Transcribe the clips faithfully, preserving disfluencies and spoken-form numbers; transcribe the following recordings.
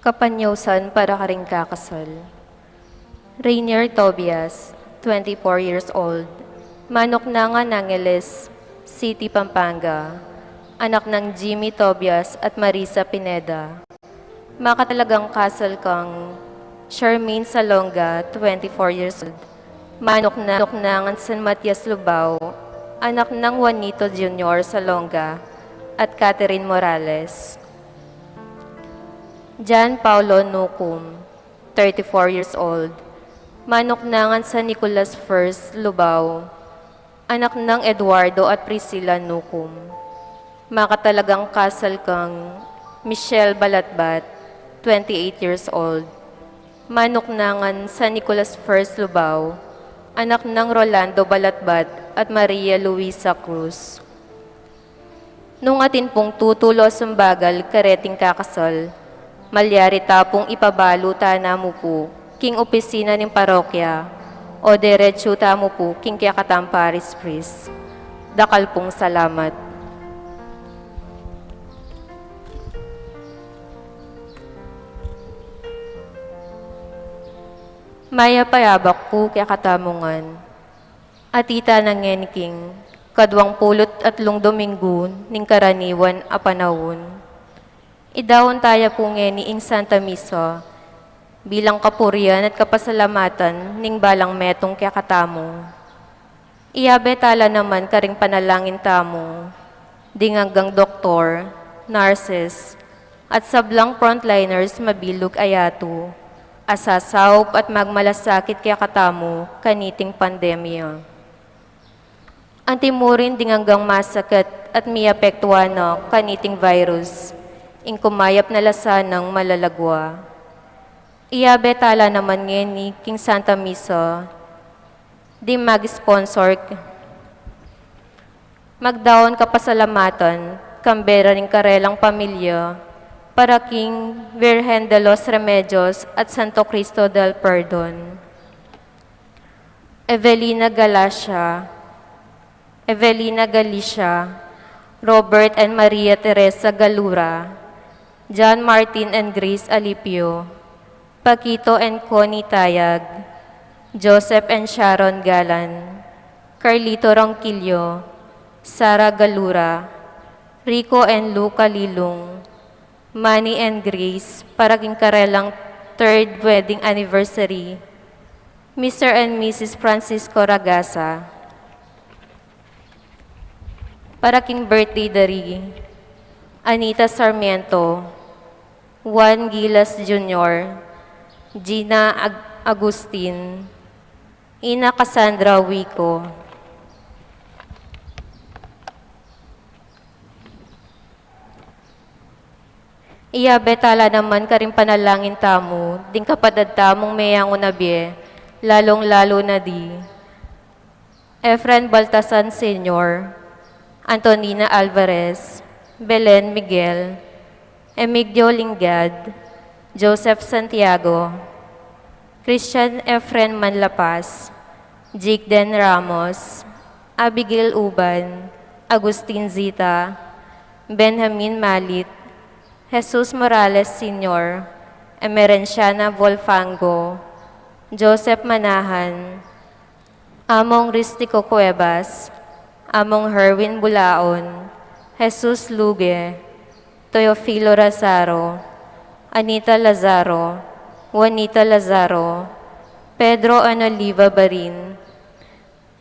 Kapanyausan para karing kakasal. Rainier Tobias, twenty-four years old, manuknangan Angeles City, Pampanga, anak nang Jimmy Tobias at Marisa Pineda. Makatalagang kasal kang Charmaine Salonga, twenty-four years old, manuknangan San Matias, Lubao, anak nang Juanito Junior Salonga at Catherine Morales. John Paulo Nucum, thirty-four years old, manuknangan San Nicolas First, Lubao, anak nang Eduardo at Priscilla Nucum. Makatalagang kasal kang Michelle Balatbat, twenty-eight years old, manuknangan San Nicolas First, Lubao, anak nang Rolando Balatbat at Maria Luisa Cruz. Nung atin pung tutulosun bagal kareting kakasal, malyari ta pung ipabalu ta namu pu king opisina ning parokya o diretsu tamu pu king kekatang parish priest. Dakal pung salamat. Mayap a abak pu kekatamu ngan. Atin tana ngeni king kaduang pulu't atlung Dominggu ning karaniwan a panaun. Idaun taya pu ngeni ing Santa Misa bilang kapurian at kapasalamatan ning balang metung kekatamu. Iyabe ta la naman karing panalangin tamu ding anggang doktor, nurses, at sablang frontliners mabilug a yatu a sasaup at magmalasakit kekatamu kaniting pandemya. Anti mu rin ding anggang masakit at miapektuan na kaniting virus, ing kumayap na la sanang malalagwa. Iyabe ta la naman ngeni king Santa Misa ding mag-sponsor, magdaun kapasalamatan kambe da ring karelang pamilya para king Virgen de los Remedios at Santo Cristo del Perdon. Evelina Galacia, Evelina Galicia, Robert and Maria Teresa Galura, John Martin and Grace Alipio, Paquito and Connie Tayag, Joseph and Sharon Galan, Carlito Ronquillo, Sara Galura, Rico and Luca Lilung, Manny and Grace, para king karelang third wedding anniversary, Mister and Missus Francisco Ragasa, para king birthday da ri Anita Sarmiento, Juan Gilas Junior, Gina Ag-, Agustin, Ina Cassandra Wico. Iyabe ta la naman karing panalangin tamu ding kapatad tamung meyangu na bie, lalung-lalu na di Efren Baltasan Senior, Antonina Alvarez, Belen Miguel, Emigdio Lingad, Joseph Santiago, Christian Efren Manlapas, Jigden Ramos, Abigail Uban, Agustin Zita, Benjamin Malit, Jesus Morales Senior, Emerenciana Volfango, Joseph Manahan, Among Ristico Cuevas, Among Herwin Bulaon, Jesus Luge, Teofilo Lazaro, Anita Lazaro, Juanita Lazaro, Pedro Anoliva Barin,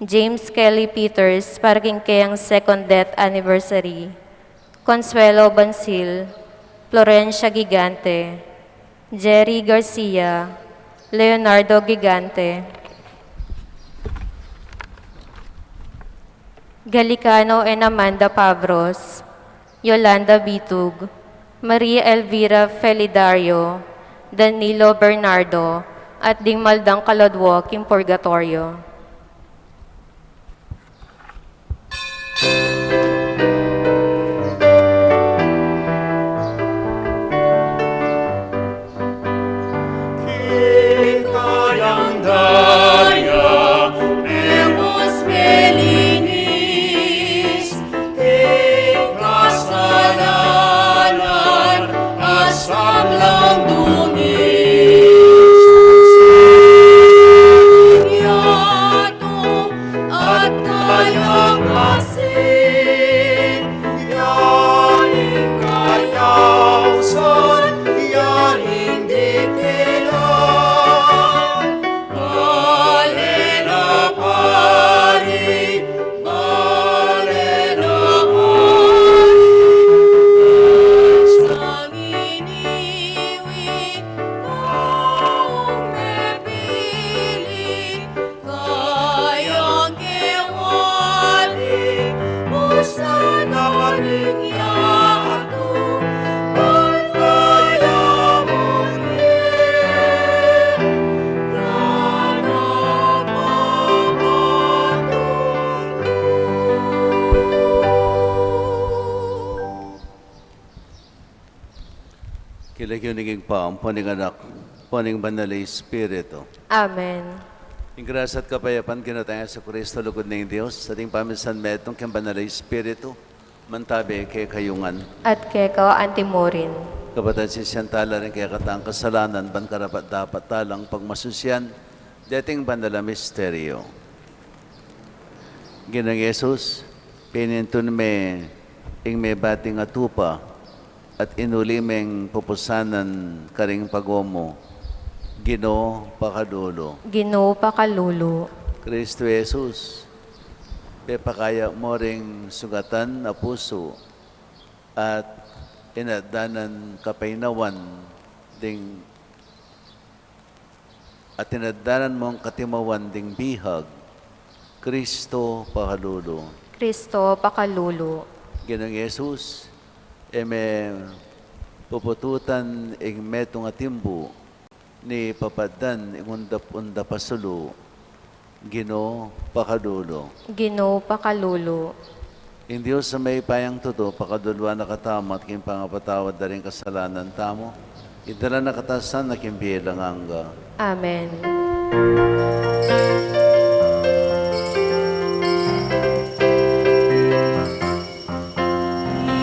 James Kelly Peters, para king keyang second death anniversary, Consuelo Bansil, Florencia Gigante, Jerry Garcia, Leonardo Gigante, Galicano and Amanda Pavros, Yolanda Bitug, Maria Elvira Felidario, Danilo Bernardo, at ding maldang kaladwa king purgatoryo. King lagyu ning Ibpa, ampo ning Anak, ampo ning Banal a Espiritu. Amen. Ing grasya at kapayapan ning Ginu tang Jesucristo, lugud ning Dios, at ing pamisan metung king Banal a Espiritu, mantabi kekayu ngan. At keka antimurin. Kapatad, sisian tala ring kekatang kasalanan, ban karapat-dapat talang pagmasusian deting banal a misteryo. Ginung Jesus, pinintun me ing mebating a tupa, at inuli meng pupusanan karing pagomu. Ginu, pakalulu. Ginu, pakalulu. Kristu Jesus, pepakaya mu ring sugatan a pusu, at inaddanan kapaynawan ding at inaddanan mung katimawan ding bihag. Kristu, pakalulu. Kristu, pakalulu. Ginung Jesus, e me pupututan ing metung a timbu, ni papatdan ing undap-undap a sulu. Ginu, pakalulu. Ginu, pakalulu. Ing Dios a mayupayang tutu, pakaluluan na katamu at king pangapatawad da ring kasalanan tamu, idala na katamu sana king bie alang angga. Amen.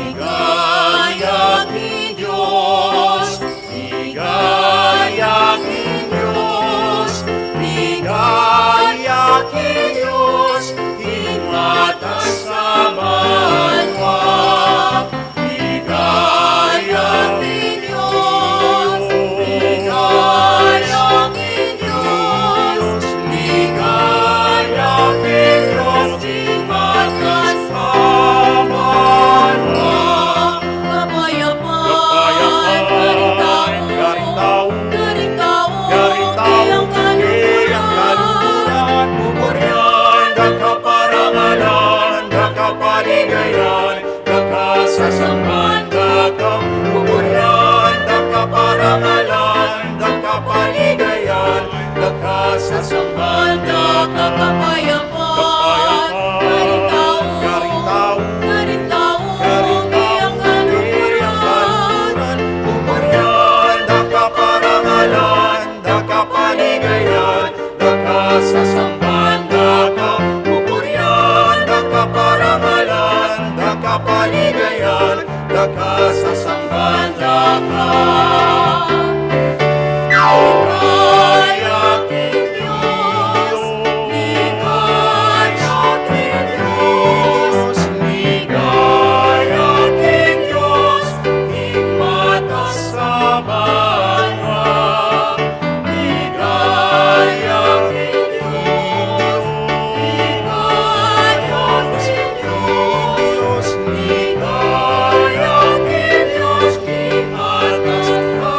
Ligaya king Dios, ligaya king Dios, ligaya king Dios, king matas a banua. Ligaya king Dios, ligaya king Dios, ligaya king Dios, king matas a banua. Kapayapan, kapayapan karing tau, karing tau, karing tau, karing tau, karing kaluguran, buburian da kaparangalan, da kapaligayan, da kasasamban, da ka-, buburian da kaparangalan, da kapaligayan, da kasasamban, da ka-, kapayapan, kapayapan karing tau, karing tau, karing tau, karing kaluguran, buburian da kaparangalan, da kapaligayan, da kasasamban, da ka-, buburian da kaparangalan, da kapaligayan, da kasasamban, da ka-. Ligaya king Dios, ligaya king Dios, ligaya king Dios, king matas a banua. Ligaya king Dios, ligaya king Dios, ligaya king Dios, king matas a banua.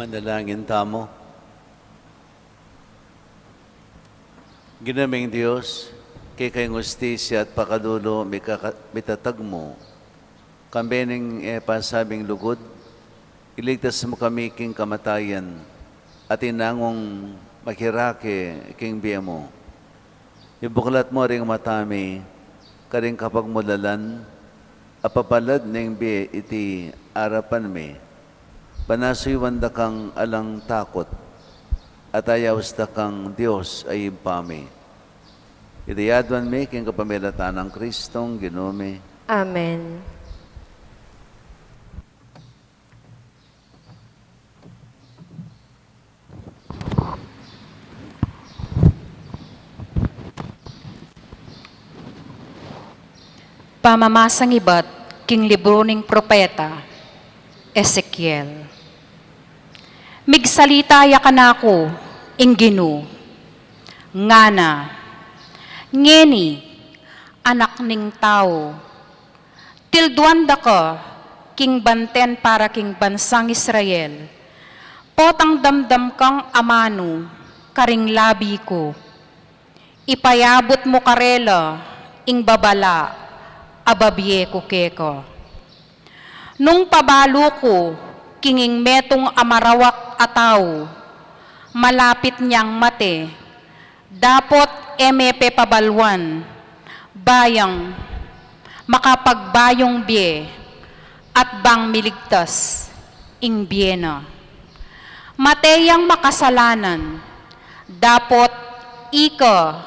Manalangin tamu. Ginu ming Dios, keka ing ustisya at pakalulu mikaka-, mitatag mu, kambe ning e pasabing lugud, iligtas mu kami king kamatayan, at inangung makirake king bie mu. Ibuklat mu ring mata mi karing kapagmulalan, a papalad ning bie iti arapan mi. Panasuyuan da kang alang takut, at ayaus da kang Dios a Ibpa mi. Iti aduan mi king kapamilatan nang Kristong Ginu mi. Amen. Pamamasang ibat king libru ning propeta Ezekiel. Migsalita ya kanaku ing Ginu, ngana, ngeni, anak ning tau, tilduan da ka king banten para king bansang Israel. Potang damdam kang amanu karing labi ku. Ipayabut mu karela ing babala a babie ku keka. Nung pabalu ku king ing metung a marawak a tau, malapit neng mate, dapot e me pepabaluan, bayang makapagbayung bie at bang miligtas ing bie na. Mate yang makasalanan, dapot ika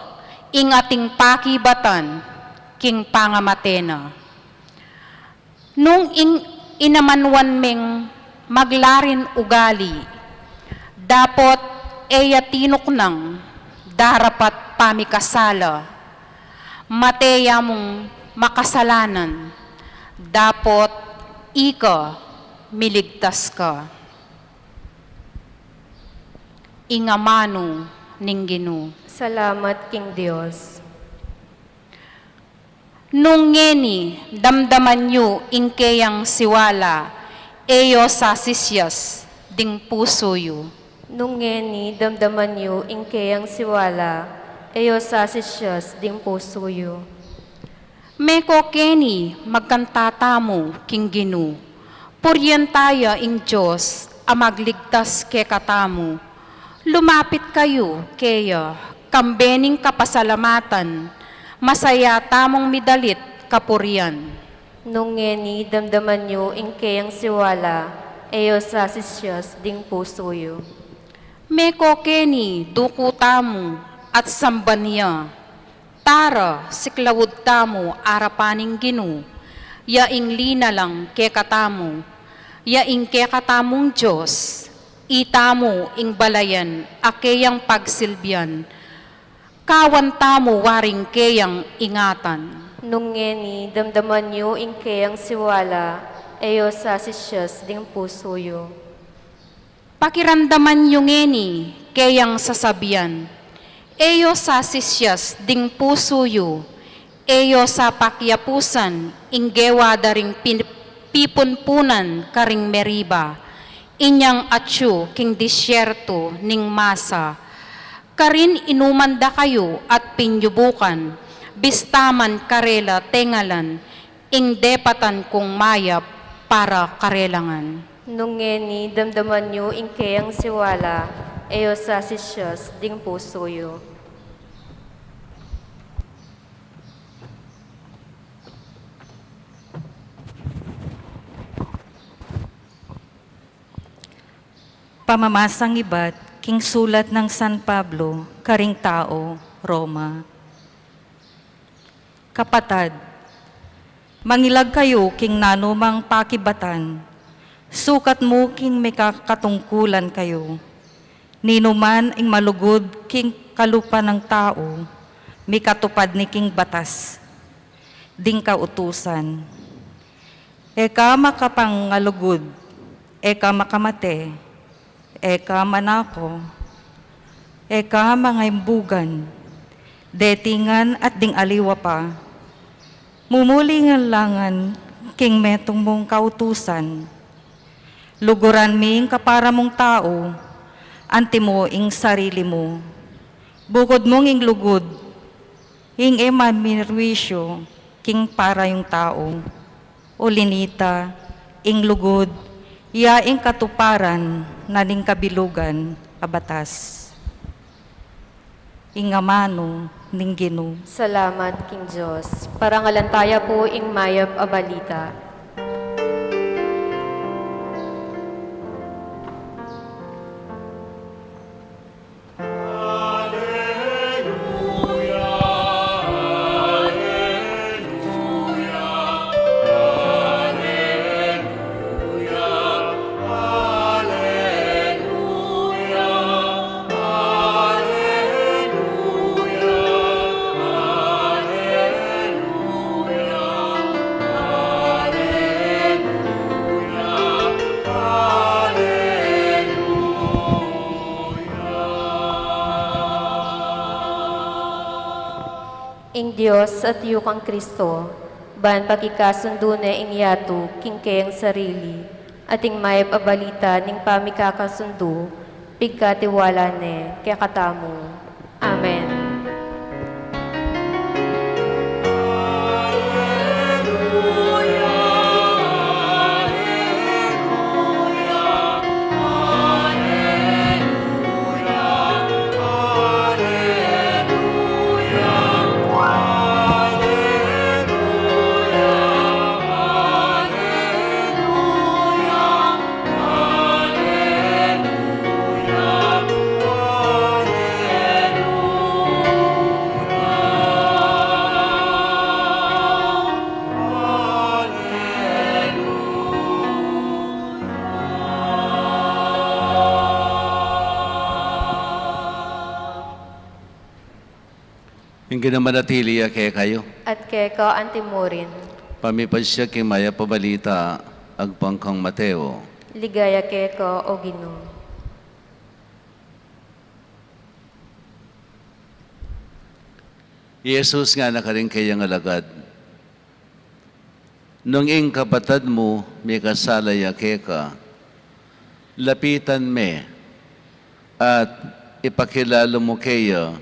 ing ating pakibatan king pangamate na. Nung ing inamanuan meng maglarin ugali, dapot e ya tinuknang darapat pamikasala. Mate ya mung makasalanan, dapot ika miligtas ka. Ing amanu ning Ginu. Salamat king Dios. Nung ngeni damdaman yu ing keyang siwala, e yo sasisias ding pusu yu. Nung ngeni damdaman yu ing keyang siwala, e yo sasisias ding pusu yu. Meko keni magkanta tamu king Ginu, purian taya ing Dios a magligtas kekatamu. Lumapit kayu keya, kambe ning kapasalamatan, masaya tamung midalit kapurian. Nung ngeni damdaman yu ing keyang siwala, e yo sasisias ding pusu yu. Meko keni duku tamu at samban ya. Tara, siklaud tamu arapan ning Ginu, ya ing linalang kekatamu, ya ing kekatamung Dios, itamu ing balayan a keyang pagsilbian, kawan tamu waring keyang ingatan. Nung ngeni damdaman yu ing keyang siwala, e yo sasisias ding pusu yu. Pakiramdaman yu ngeni keyang sasabian, e yo sasisias ding pusu yu, e yo sa pakiapusan ing gewa da ring pin-, pipunpunan karing Meriba, inyang atyu king disyertu ning Masa. Karin inuman da kayu at pinyubukan, bista man karela tengalan, ing depatan kung mayap para karela ngan. Nung ngeni damdaman yu ing keyang siwala, e yo sasisias ding pusu yu. Pamamasang ibat king sulat nang San Pablo karing tau Roma. Kapatad, mangilag kayu king nanumang pakibatan, sukat mu king mikakatungkulan kayu. Ninuman ing malugud king kalupa nang tau, mikatupad ne king batas ding kautusan. E ka makapangalugud, e ka makamate, e ka manako, e ka mangaimbugan, deti ngan at ding aliwa pa. Mumuli ngan la ngan king metung mung kautusan. Luguran me ing kapara mung tau, antimo ing sarili mu. Bukud mung ing lugud, ing e mamirwisyu king para yung tau. Uli nita, ing lugud, ya ing katuparan na ning kabilugan a batas. Ing amanu ning Ginu. Salamat king Dios. Parangalan taya pu ing mayap a balita. Ing Dios atyu kang Kristo, ban pakikasundu ne ing yatu king keyang sarili, at ing mayap a balita ning pamikakasundu, pigkatiwala ne kekatamu. Amen. Ing Ginu manatili ya kekayu. At keka antimurin. Pamipasya king Mayap a Balita agpang kang Mateo. Ligaya keka, O Ginu. I Jesus ngana karing kayang alagad, "Nung ing kapatad mu mikasala ya keka, lapitan me at ipakilala mu keya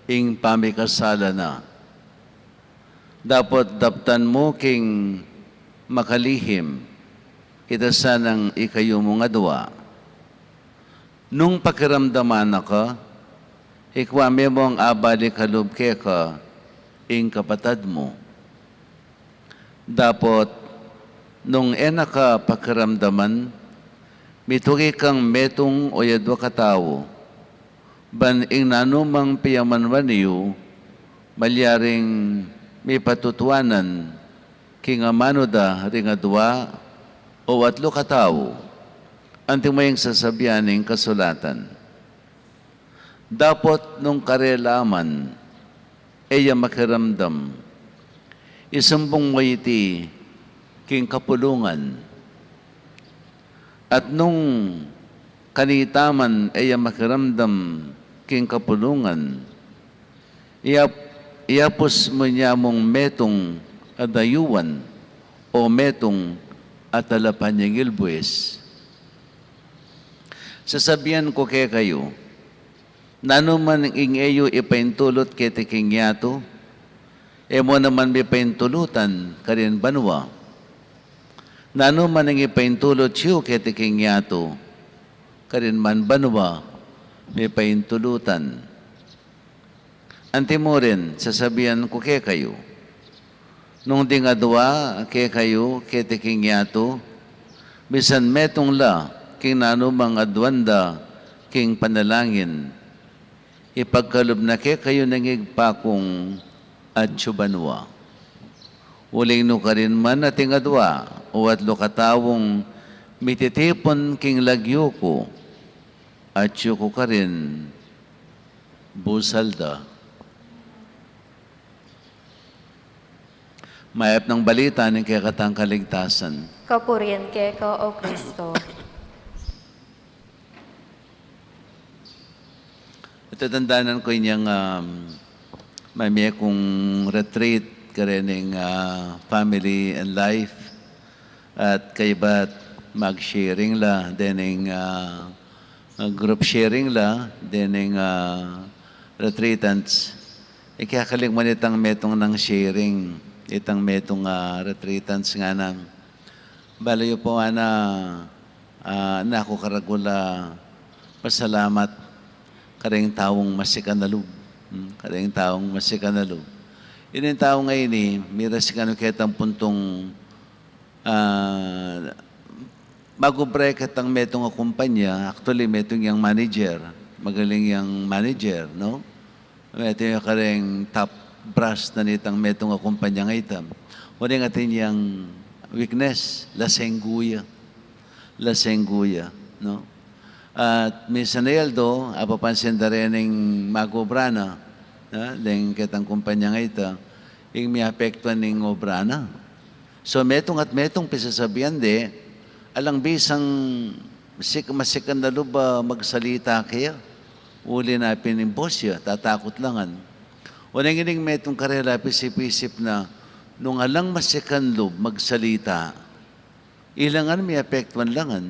ing pamikasala na. Dapot daptan mu king makalihim, ita sanang ikayu mung adua. Nung pakiramdaman na ka, ikua me mung abalik a lub keka ing kapatad mu. Dapot nung e na ka pakiramdaman, mituki kang metung o yadwa katau, ban ing nanumang piyamanwan yu, malyaring mipatutuanan king amanu da ring adwa o atlu katau, anti mo ing sasabian ning kasulatan." Dapot nung karela man, e ya makiramdam, isumbung mu iti king kapulungan. At nung kanita man e ya makiramdam king kapulungan, iap-, iapus mu nia mung metung a dayuan o metung a talapan ning ilbuis. Sasabian ku kekayu, nanu man ing e yu ipaintulut keti king yatu, e mu naman mipaintulutan karin banua. Nanu man ing ipaintulut yu keti king yatu, karin man banua mipaintulutan. Antimurin, sasabian ku kekayu, nung ding adwa kekayu keti king yatu, misan metung la king nanumang aduan da king panalangin, ipagkalub na kekayu ning Ibpa kung atsu banua. Uling nukarin man ating adwa o atlu kataung mititipun king lagyu ku, atsu ku karin busal da. Mayap nang balita ning kekatang kaligtasan. Kapurian keka, O Kristo. Itatandanan ku inyang, um, mamie kung retreat karening, uh, family and life. At kaybat mag-sharing la dening, ah, group sharing la dening, ah, retreatants. Ikakaling mu itang metung nang sharing, itang metung, ah, retreatants ngana. Balayu pu ngana, ah, naku karagul a pasalamat karing taung masikan a lub. Hmm, karing taung masikan a lub. Ining tau ngeni, mira sing kanu ketang puntung ah, mag-obra ya ketang metung a kumpanya, actually, metung yang manager, magaling yang manager, no? Metung ya kareng top brass na nitang metung a kumpanya a ita. Uling atin yang weakness, lasenggu ya. Lasenggu ya, no? At minsan a aldo, apapansin da rin ing mag-obra na, ah, deng ketang kumpanya a ita, ing miapektuan ning obra na. So, metung at metung pisasabian de, alang bisang sik-, masikan a lub a magsalita kaya, uli na pin ing boss ya, tatakut la ngan. Uling ining metung karela pisip-isip na, nung alang masikan lub magsalita, ila ngan miapektuan la ngan.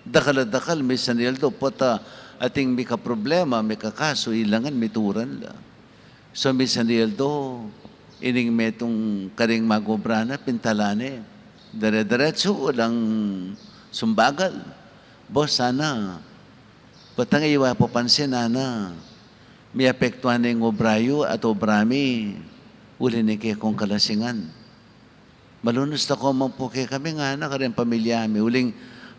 Dakal a dakal, minsan a aldo, pota ating mikaproblema, mikakasu, ila ngan mituran la. So, minsan a aldo, ining metung karing mag-obra na, pintala ne. Dere-deretsu, alang sumbagal. Boss, sana, pota ngan yu apapansin, ana, miapektuan ne ing obra yu at obra mi, uli ning kekong kalasingan. Malunus na ko man pu kekami ngana, kareng pamilya mi. Uling,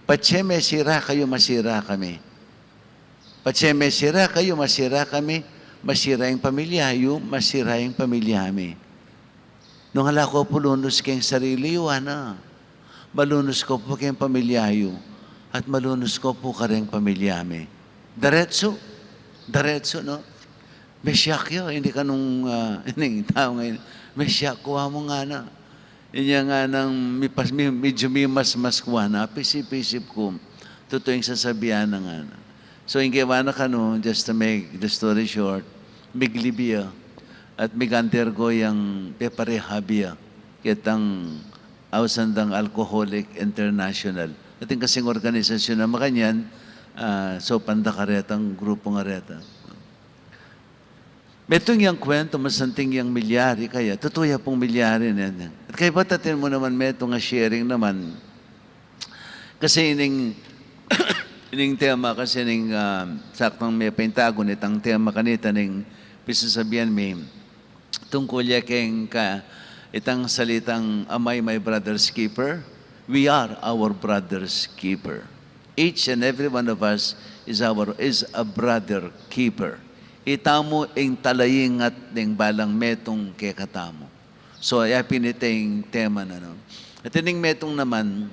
patse mesira kayu, masira kami. Patse mesira kayu, masira kami. Masira ing pamilya yu, masira ing pamilya mi. Nung ala ko pu lunus keng sarili yu, ana, malunus ko pu keng pamilya yu, at malunus ko pu kareng pamilya mi. Diretsu. Diretsu, no? Mesyak ya, ini kanung, ah, ining tau ngeni. Mesyak, kuwa mu ngana. Inya nganang mipas-, mi-, medyu mimasmas kuwa na, apisip-isip ku, tutu ing sasabian na ngana. So, ing kewa na kanu, just to make the story short, miglib ya, at mig-undergo yang pepa-rehab ya, ketang ausan dang Alcoholic International. Atin kasing organisasyun a makanyan, ah, so, panda karetang grupu ngareta. Metung yang kwentu, masanting yang milyari kaya, tutu ya pung milyari ne. At kaybat atin mu naman metung a sharing naman. Kasi ining, ining tema, kasi ining, ah, saktang mepaintagun itang tema kanita ning pisasabian mi tungkul ya keng ka-, itang salitang, "Am I my brother's keeper?" We are our brother's keeper. Each and every one of us is our, is a brother keeper. Itamu ing talaingat ning balang metung kekatamu. So, ya pin ita ing tema na, no? At ining metung naman,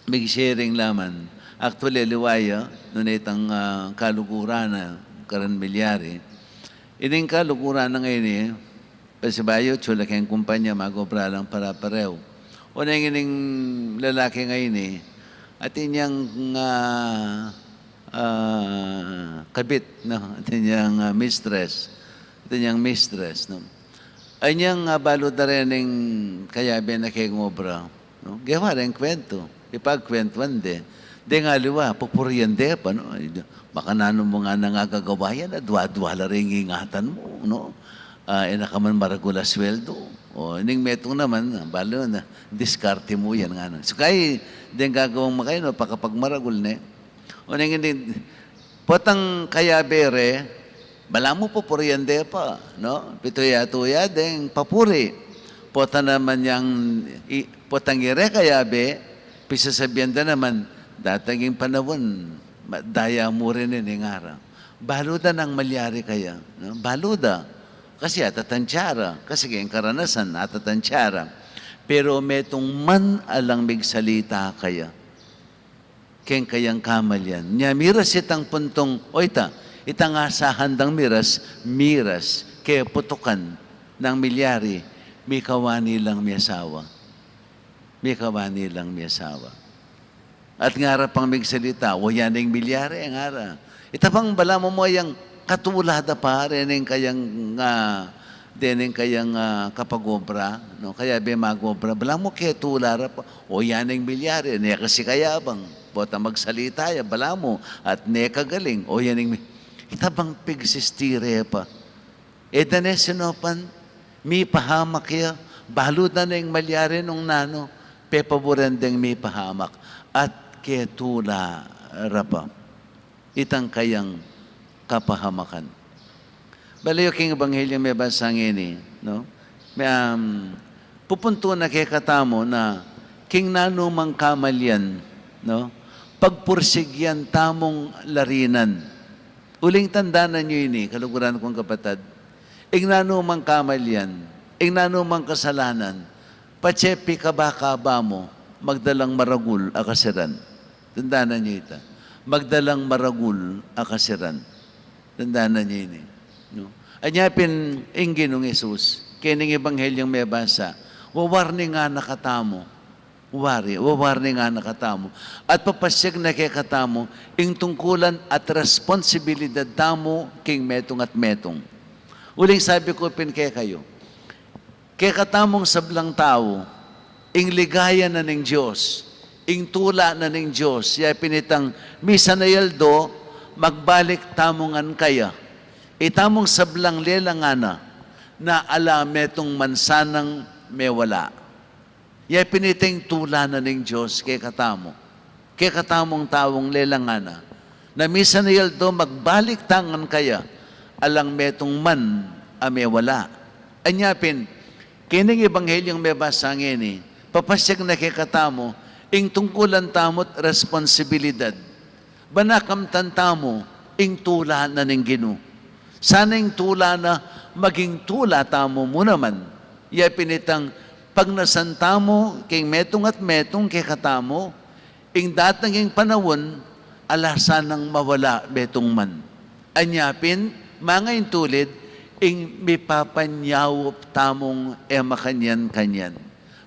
mig-sharing la man. Actually, aliwa ya, nune itang, ah, kaluguran na karan milyari. Ining kaluguran na ngeni, pasibayu, atsu la keng kumpanya, mag-obra lang pare-parehu. Oneng ining lalaki ngeni, atin yang, ah, ah, kabit, no? Atin yang, ah, mistress. Atin yang mistress, no? Anyang, ah, balu da reng kayabe na keng obra, no? Gewa reng kwentu, ipagkwentuan de. Deng aliwa, pupurian de pa, no? Ay, makananu mu nganang agagawa yan, dwa-dwa la reng ingatan mu, no? Ah, e na ka man maragul a sweldu. O, ining metung naman, balu na, diskarte mu yan ngana. So, kay, deng gagawang makayno, pakapagmaragul ne. Oneng ini, potang kayabe re, balamu pupurian de pa, no? Pituya-tuya deng papuri. Pota naman yang i-, potang ire kayabe, pisasabian da naman, datang ing panaun, ma-, daya mu rin ini ngara. Balu da nang malyari kaya, no? Balu da. Kasi atatantya ra, kasi keng karanasan, atatantya ra. Pero metung man alang migsalita kaya keng kayang kamalian. Nya miras itang puntung, o ita, itang asahan dang miras, miras, keputukan nang milyari, mikawani lang miasawa. Mikawani lang miasawa. At ngara pang migsalita, o yan ing milyari, ngara. Ita pang balamu mu yang katula da pa, dening kayang, ah, dening kayang, ah, kapag-obra, no? Kayabe mag-obra, balamu ketula ra pa, o yan ing milyari, ne kasi kayabang, bota magsalita ya, balamu, at ne kagaling, o yan ing mi-, ita bang pigsistire pa. E da ne sinopan, mipahamak ya, balu da neng malyari nung nanu, pepaburen deng mipahamak, at ketula ra pa itang kayang kapahamakan. Balayu king Ebanghelyo mebasa ngeni, no? Me-, um, pupuntu na kekatamu na king nanumang kamalian, no? Pagpursigyan tamung larinan. Uling tandanan yu ini, kaluguran kung kapatad. Ing nanumang kamalian, ing nanumang kasalanan, patse pikaba-kaba mu, magdalang maragul a kasiran. Tandanan yu ita. Magdalang maragul a kasiran. Tandanan yu ini, no? Anya pin ing Ginung Jesus, kening Ebanghelyung mebasa, wa-warning na katamu. Wari, wa-warning na katamu. At papasiag na kekatamu ing tungkulan at responsibilidad tamu king metung at metung. Uling sabi ku pin kekayu, kekatamung sablang tau, ing ligaya na ning Dios, ing tula na ning Dios, ya pin itang misan a aldo, magbalik tamu ngan kaya. Itamung sablang lelangan na, na ala metung man sanang mewala. Ya pin ita ing tula na ning Dios kekatamu. Kekatamung taung lelangan na, na misan a aldo magbalik ta ngan kaya, alang metung man a mewala. Anya pin, kening Ebanghelyung mebasa ngeni, papasiag na kekatamu ing tungkulan tamu't responsibilidad. Ban akamtan tamu ing tula na ning Ginu. Sana ing tula na maging tula tamu mu naman. Ya pin itang pagnasan tamu king metung at metung kekatamu, ing datang ing panaun, ala sanang mawala metung man. Anya pin, manga intulid, ing mipapanyaup tamung e makanyan-kanyan.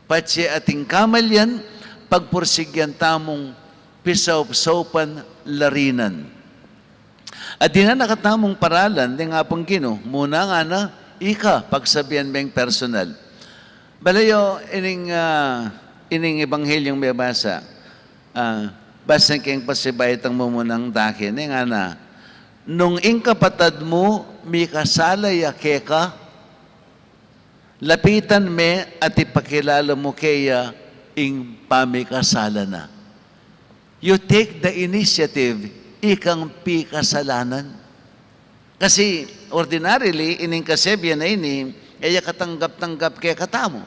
Patse ating kamalian, pagpursigyan tamung pisaup-saupan larinan. At dinan na katamung paralan, deng Apung Ginu, muna ngana, ika, pagsabian meng personal. Balayo, ining, ah, ining Ebanghelyung mebasa, ah, basa keng pasibayu tang mumunang dake, ne ngana, nung ing kapatad mu mikasala ya keka, lapitan me at ipakilala mu keya ing pamikasala na. You take the initiative, ikang pikasalanan. Kasi, ordinarily, ining kasebian a ini, e ya katanggap-tanggap kekatamu.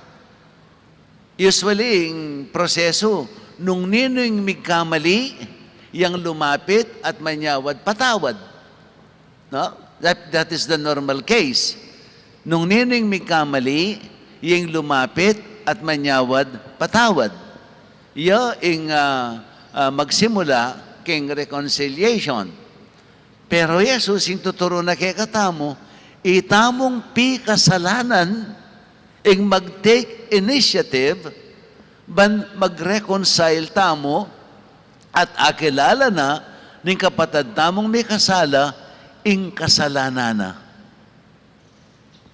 Usually, ing prosesu, nung ninu ing migkamali, yang lumapit at manyawad patawad. No? That, that is the normal case. Nung ninu ing migkamali, yang lumapit at manyawad patawad. Ya ing, ah, ah, magsimula king reconciliation. Pero Jesus, ing tuturu na kekatamu, itamung pikasalanan, ing mag-take initiative, ban mag-reconcile tamu, at akilala na, ning kapatad tamung mikasala, ing kasalanan na.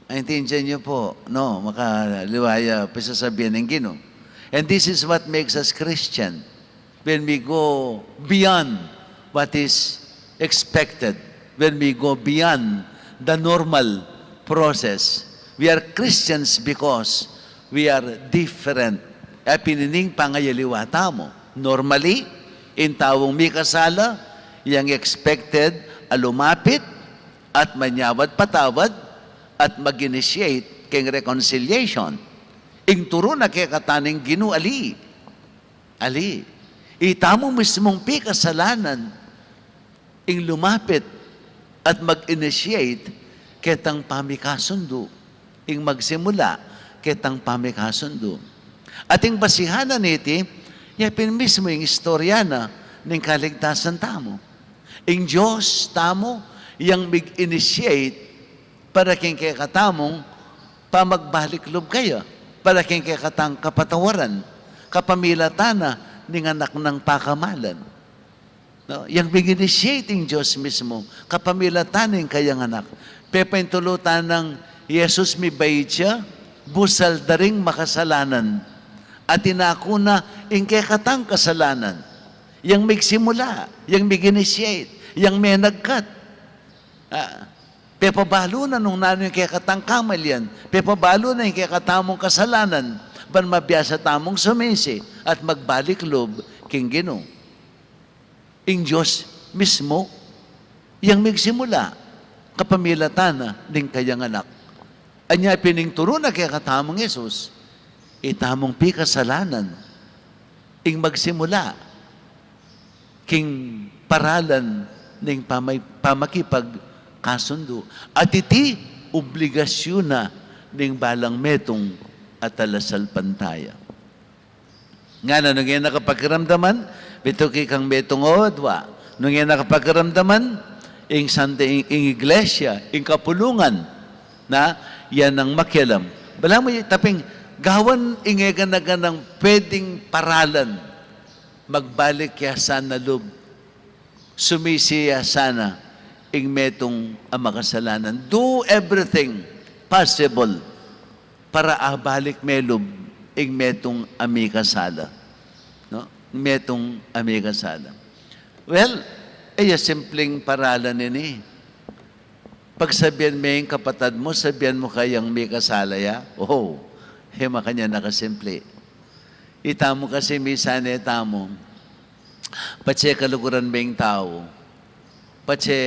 Naintindihan niyo po, no? Makaliwa ya pisasabian ning Ginu. And this is what makes us Christian. When we go beyond what is expected, when we go beyond the normal process, we are Christians because we are different. E pin ining pangayaliwa tamu. Normally, ing taung mikasala, yang expected a lumapit, at manyawad patawad, at mag-initiate keng reconciliation. Ing turu na kekatamu ning Ginu ali. Ali. Itamu mismung pikasalanan, ing lumapit at mag-initiate ketang pamikasundu. Ing magsimula ketang pamikasundu. At ing basihan na niti, ya pin mismu ing istorya na ning kaligtasan tamu. Ing Dios tamu, yang mig-initiate para king kekatamung pamagbalik lub kaya, para king kekatang kapatawaran, kapamilatan na ning Anak nang pakamalan. No? Yang mig-initiate ing Dios mismu, kapamilatan ning kayang Anak. Pepaintulutan nang Jesus mibait ya, busal da ring makasalanan. At inaku na ing kekatang kasalanan. Yang migsimula, yang mig-initiate, yang menagkat. Ah, pepabalu na nung nanu ing kekatang kamalian, pepabalu na ing kekatamung kasalanan, ban mabiasa tamung sumisi at magbalik lub king Ginu. Ing Dios mismu, yang migsimula, kapamilatan na ning kayang Anak. Anya pin ing turu na kekatamung Jesus, itamung pikasalanan, ing magsimula, king paralan ning pamay-, pamakipagkasundu. At iti obligasyun na ning balang metung a talasalpantaya. Ngana nung e na kapakiramdaman, bituki kang metung o adwa. Nung e na kapakiramdaman, ing santa, ing, ing iglesia, ing kapulungan, na yan ang makialam. Balamu, taping gawan ing e gana-ganang pwedeng paralan. Magbalik ya sana lub. Sumisi ya sana ing metung a makasalanan. Do everything possible para abalik me lub ing metung a mikasala. No? Metung a mikasala. Well, e ya simpleng paralan ini. Pagsabian me ing kapatad mu, sabian mu kayang mikasala ya? Oh, e makanyan a kasimple. Itamu kasi misan e tamu, patse kaluguran me ing tau. Patse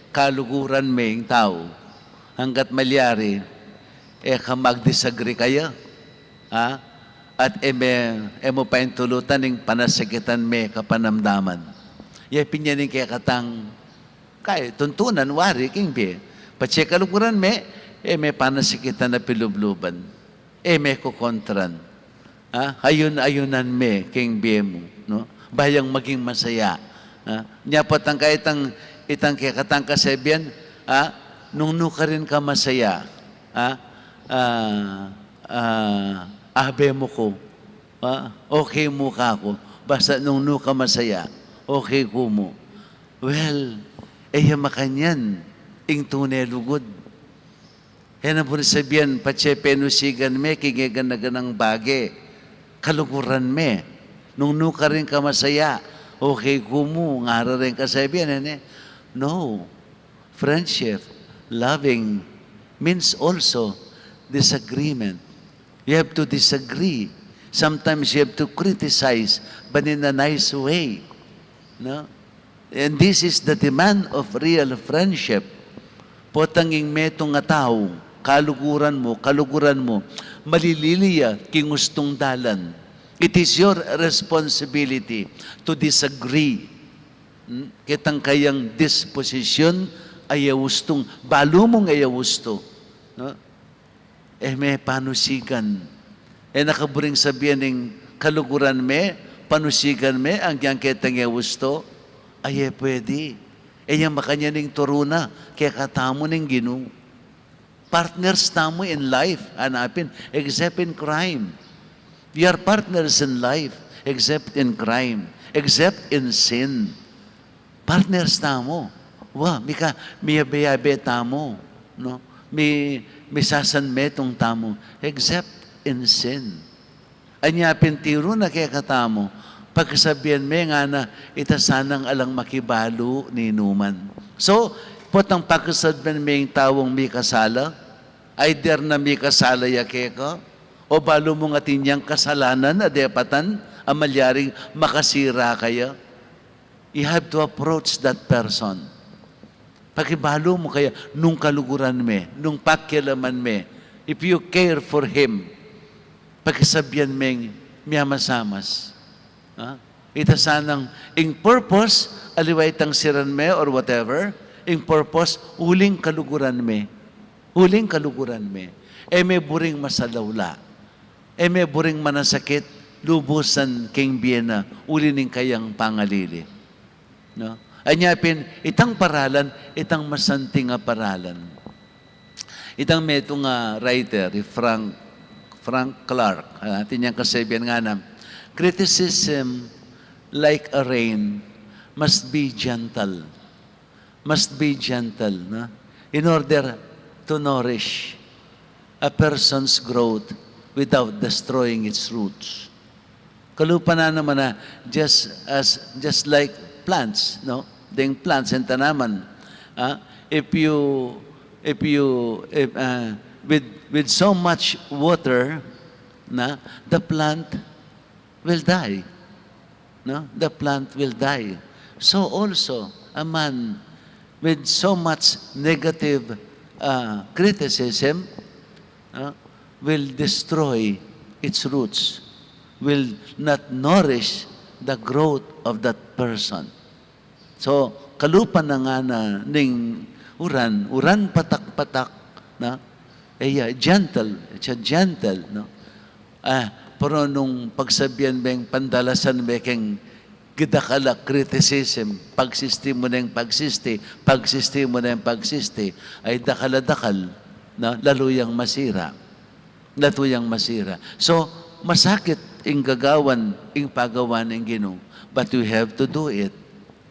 kaluguran me ing tau. Anggat malyari, e ka mag-disagree kaya. Ha? At e me, e mu paintulutan ing panasakitan me kapanamdaman. Ya pin yan ing kekatang Kaya tuntunan wari king bie. Patse kaluguran me, e me panasakitan a pilubluban. E me kukontran. Ha? Ayun-ayunan me king bie mu, no? Ba yang maging masaya. Ha? Nya pa tang kaya itang, itang kekatang kasebian, ha? Nung nu ka rin ka masaya, ha? Ah, ah, abe mu ku, ha? Okay mu ka ku. Basta nung nu ka masaya, okay ku mu. Well, e ya makanyan ing tune lugud. E na buri sabian, patse penusigan me king gana-ganang bage, kaluguran me. Nung nu ka rin ka masaya, okay ku mu, ngara rin kasabian, e ne? No. Friendship, loving, means also disagreement. You have to disagree. Sometimes you have to criticize, but in a nice way. No? And this is the demand of real friendship. Potang ing metung a tau, kaluguran mu, kaluguran mu, malilili ya king ustung dalan. It is your responsibility to disagree. Hmm? Ketang kayang disposisyun, a e ustung, balu mung e ustu. No? E me panusigan. E na ka buring sabian ing kaluguran me, panusigan me, agyang ketang e ustu. Ay, e pwede. E ya makanyan ing turu na kekatamu ning Ginu. Partners tamu in life, hanapin, except in crime. We are partners in life, except in crime, except in sin. Partners tamu. Wa, mika, miyabe-yabe tamu, no? Mi, misasanmetung tamu, except in sin. Anya pin tiru na kekatamu, pagsabian me ngana, ita sanang alang makibalu ninuman. So, potang pagsabian me ing taung mikasala, either na mikasala ya keka, o balu mung atin yang kasalanan a depatan, a malyaring makasira kaya. You have to approach that person. Pakibalu mu kaya nung kaluguran me, nung pakialaman me, if you care for him, pakisabian meng miyamasamas. Ha? Ita sanang ing purpose, aliwa itang siran me or whatever, ing purpose, uling kaluguran me. Uling kaluguran me. E me buring masalawla. E me buring manasakit, lubusan king bie na, uli ning kayang pangalili. No? Anya pin, itang paralan, itang masanting a paralan. Itang metung a writer, i Frank, Frank Clark, ah, atin yang kasabian ngana, criticism, like a rain, must be gentle. Must be gentle, no? In order to nourish a person's growth without destroying its roots. Kalupa na naman na just as, just like plants, no? Deng plants and tanaman. Ah, if you, if you, if, ah, with, with so much water, na, the plant will die. No? The plant will die. So also, a man with so much negative, uh, criticism, uh, will destroy its roots, will not nourish the growth of that person. So, kalupa na ngana ning uran, uran patak-patak, na? E ya, gentle, it's a gentle, no? Ah, pero nung pagsabian meng pandalasan me keng gidakal a criticism, pagsisti mu neng pagsisti, pagsisti mu neng pagsisti, ay dakal a dakal, na? Lalu yang masira. Lalu yang masira. So, masakit ing gagawan, ing pagawa ning Ginu, but we have to do it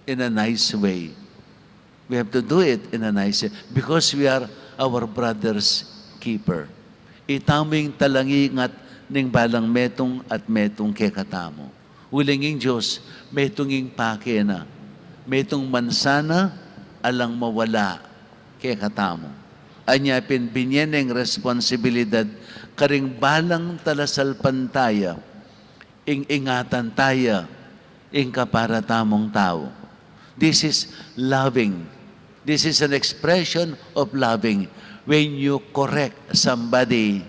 in a nice way. We have to do it in a nice way because we are our brother's keeper. Itamu ing talangingat ning balang metung at metung kekatamu. Uling ing Dios, metung ing pake na, metung man sana alang mawala kekatamu. Anya pin binye neng responsibilidad karing balang talasalpantaya, ing-ingatan taya ing kapara tamung tau. This is loving. This is an expression of loving when you correct somebody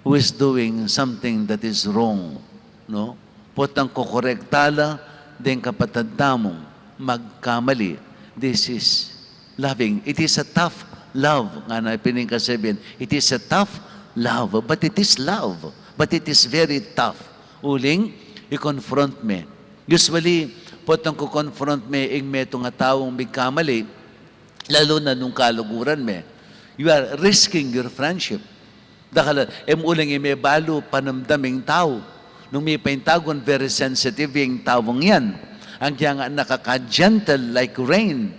who is doing something that is wrong, no? Potang kokorekta la deng kapatad tamung magkamali. This is loving. It is a tough love. Ngana pin ing kasabian, it is a tough love, but it is love. But it is very tough. Uling, i-confront me. Usually, potang ko-confront me ing metung a taung migkamali, lalu na nung kaluguran me. You are risking your friendship. Dakal, e mu uling e me balu panamdam ing tau. Nung mipaintagun, very sensitive ing taung yan. Agyang nakaka-gentle like rain.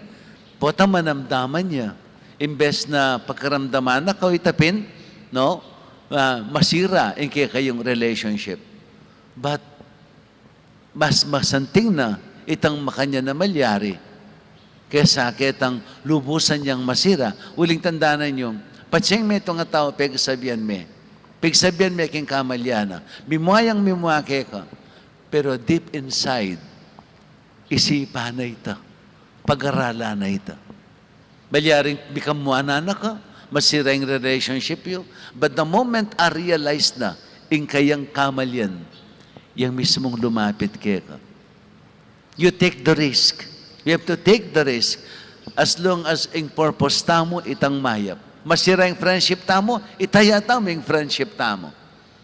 Pota manamdaman ya. Imbes na pakiramdaman na kayu, ita pin, no? Ah, masira ing kekayung relationship. But mas masanting na itang makanyan a malyari kesa ketang lubusan yang masira. Uling tandanan yu, patse ing metung a tau, pegsabian me. Pegsabian me king kamalyan na. Mimua yang mimua keka. Pero deep inside, isipan na ita. Pag-aralan na ita. Malyaring mikamuanan na ka, masira ing relationship yu. But the moment a-realize na ing kayang kamalyan, yang mismung lumapit keka. You take the risk. We have to take the risk. As long as ing purpose tamu itang mayap. Masira ing friendship tamu, itaya tamu ing friendship tamu.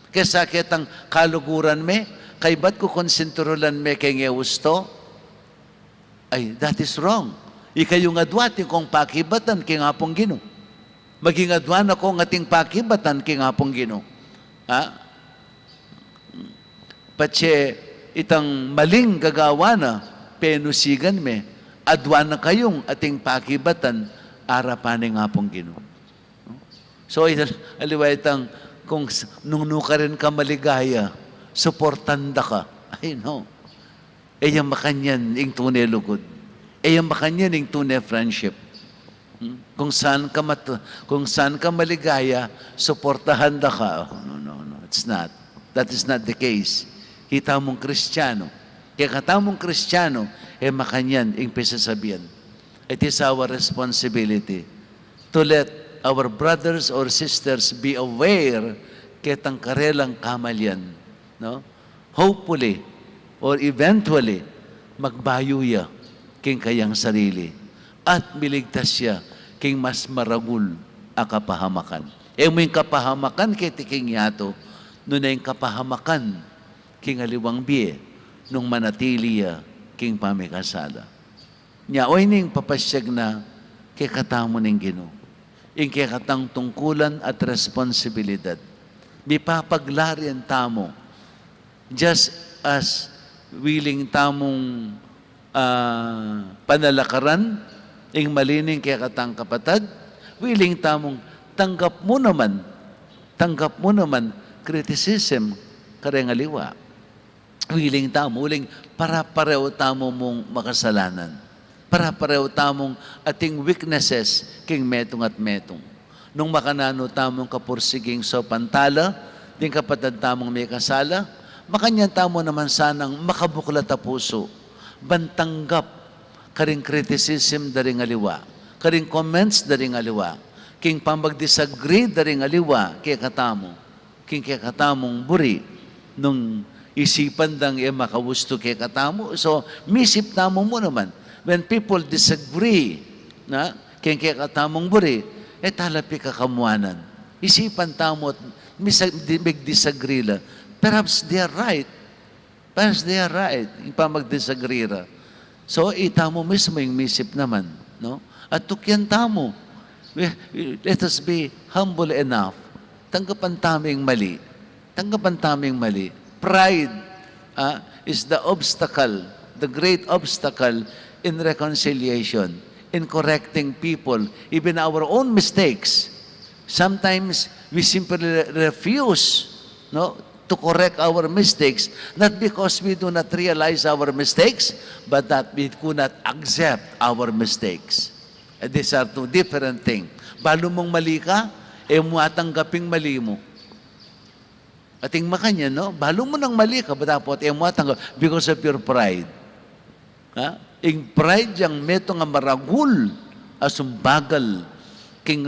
Kesa ketang kaluguran me, kaybat ku kung sinturulan me keng e usto, ay, that is wrong. Ika yung adwa atin kung pakibatan king Apung Ginu. Maging adwa na kung ating pakibatan king Apung Ginu. Ha? Patse itang maling gagawan na, penusigan me, adwa na kayung ating pakibatan arapan ning Apung Ginu. So, ita, aliwa itang kung s-, nung nukarin ka maligaya, suportan da ka. Ay, no. E ya makanyan ing tune lugud. E ya makanyan ing tune friendship. Hmm? Kung saan ka mat-, kung saan ka maligaya, suportahan da ka. Oh, no, no, no. It's not. That is not the case. Kita mung Kristiyanu. Kaya kata mung Kristiyanu, e makanyan ing pisasabian. It is our responsibility to let our brothers or sisters be aware ketang karelang kamalyan, no? Hopefully, or eventually, magbayu ya king kayang sarili at miligtas ya king mas maragul a kapahamakan. E mu ing kapahamakan keti king yatu, nune ing kapahamakan king aliwang bie nung manatili ya king pamikasala. Nya, o ining papasyag na kekatamu ning Ginu. Ing kekatang tungkulan at responsibilidad. Mipapaglarian tamu. Just as willing tamung, ah, panalakaran ing mali ning kekatang kapatad, willing tamung tanggap mu naman, tanggap mu naman criticism kareng aliwa. Willing tamu, uling pare-parehu tamu mung makasalanan. Pare-parehu tamung ating weaknesses king metung at metung. Nung makananu tamung kapursiging saupan tala ding kapatad tamung mikasala, makanyan tamu naman sanang makabuklat a pusu ban tanggap karing criticism da ring aliwa, karing comments da ring aliwa, king pamag-disagree da ring aliwa kekatamu, king kekatamung buri, nung isipan dang e makaustu kekatamu. So, misip tamu mu naman. When people disagree, na, king kekatamung buri, e tala pikakamuanan. Isipan tamu at misa-, di-, mag-disagree la. Perhaps they are right. Perhaps they are right, ing pamag-disagree ra. So, itamu mismu ing misip naman, no? At tukyan tamu. We, let us be humble enough. Tanggapan tamu ing mali. Tanggapan tamu ing mali. Pride, ah, is the obstacle, the great obstacle in reconciliation, in correcting people, even our own mistakes. Sometimes we simply re-, refuse, no, to correct our mistakes, not because we do not realize our mistakes, but that we could not accept our mistakes. And these are two different things. Balu mung mali ka, e mu atanggap ing mali mu. Ating makanyan, no? Balu mu nang mali ka, but dapat e mu atanggap because of your pride. Ha? Ing pride yang metung a maragul a sumbagal king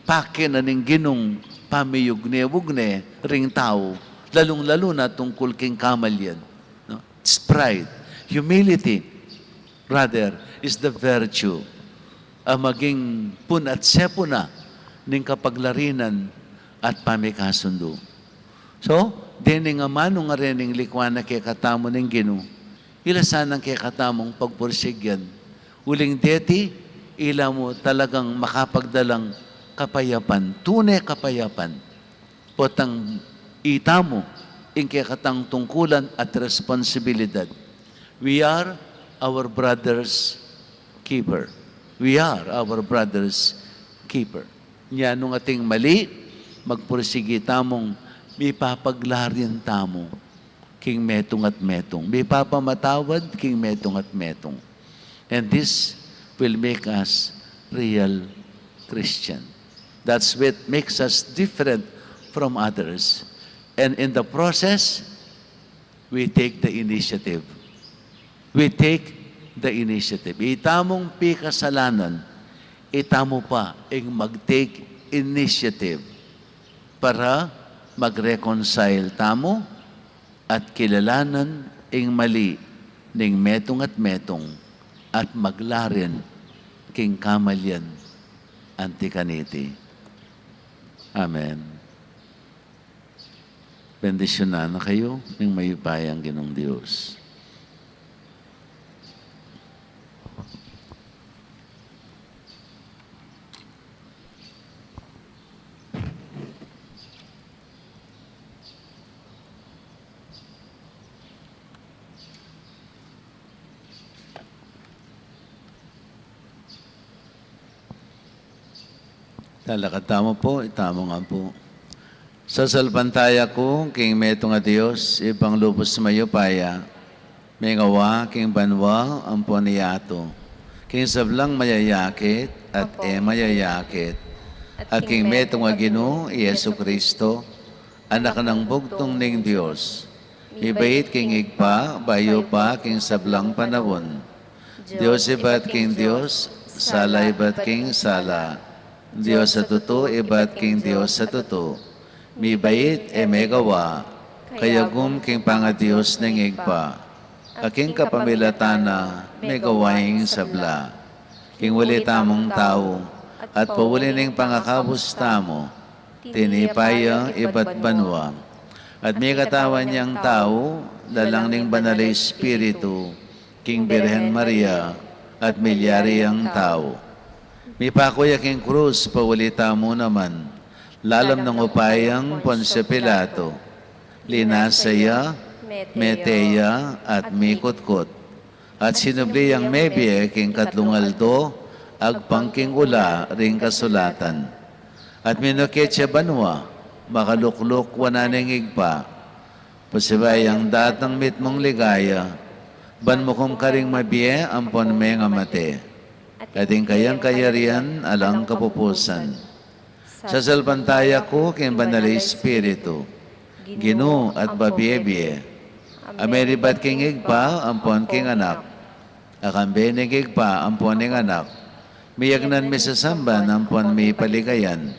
pake na ning Ginung pamiyugne-ugne ring tau, lalung-lalu na tungkul king kamalyan. No? It's pride. Humility, rather, is the virtue a maging pun at sepu na ning kapaglarinan at pamikasundu. So, dening amanu ngeni ring likuan na kekatamu ning Ginu, ila sanang kekatamung pagpursigyan. Uling deti, ila mu talagang makapagdalang kapayapan, tune kapayapan. Potang itamu ing kekatang tungkulan at responsibilidad. We are our brother's keeper. We are our brother's keeper. Nya nung ating mali, magpursigi tamung mipapaglarin tamu king metung at metung. Mipapamatawad king metung at metung. And this will make us real Christian. That's what makes us different from others. And in the process, we take the initiative. We take the initiative. Itamung pikasalanan, itamu pa ing mag-take initiative para mag-reconcile tamu at kilalanan ing mali ning metung at metung at maglarin king kamalian anti kaniti. Amen. Bendisyunan na kayu ning mayupayang Ginung Dios. Talakad tamu pu, itamu ngan pu. Sasalpantaya ku king metung a Dios, Ibpang lubus mayupaya, mengawa king banua ampon yatu, king sablang mayayakit at e mayayakit, at king metung a Ginu i Jesucristo, Anak nang bugtung ning Dios, mibait king Ibpa, bayu pa king sablang panaun. Dios ibat king Dios, sala ibat king sala, Dios a tutu ibat king Dios a tutu. Mibait e megawa, kayagum king pangaDios ning Ibpa, a king kapamilatan na megawa ing sabla. King uli tamung tau, at pauli ning pangakabus tamu, tinipa ya ibat banua. At mikatawan yang tau, lalang ning Banal a Espiritu, king Birhen Maria, at milyari yang tau. Mipaku ya king krus pauli tamu naman, lalam ning upayang Poncio Pilato. Linasa ya, mete ya, at mikutkut. At sinubli yang mebie king katlung aldo, agpang king ula ring kasulatan. At minukit ya banua, makalukluk wanan ning Ibpa. Pasibayu yang datang mitmung ligaya, ban mukum karing mabie ampon mengamate. At ing kayang kayarian alang kapupusan. Sasalpantaya ku king Banal a Espiritu, Ginu at babie-bie, a meribat king Ibpa ampon king Anak, a kambe ning Ibpa ampon ning Anak, miyagnan, misasamban ampon mipaligayan.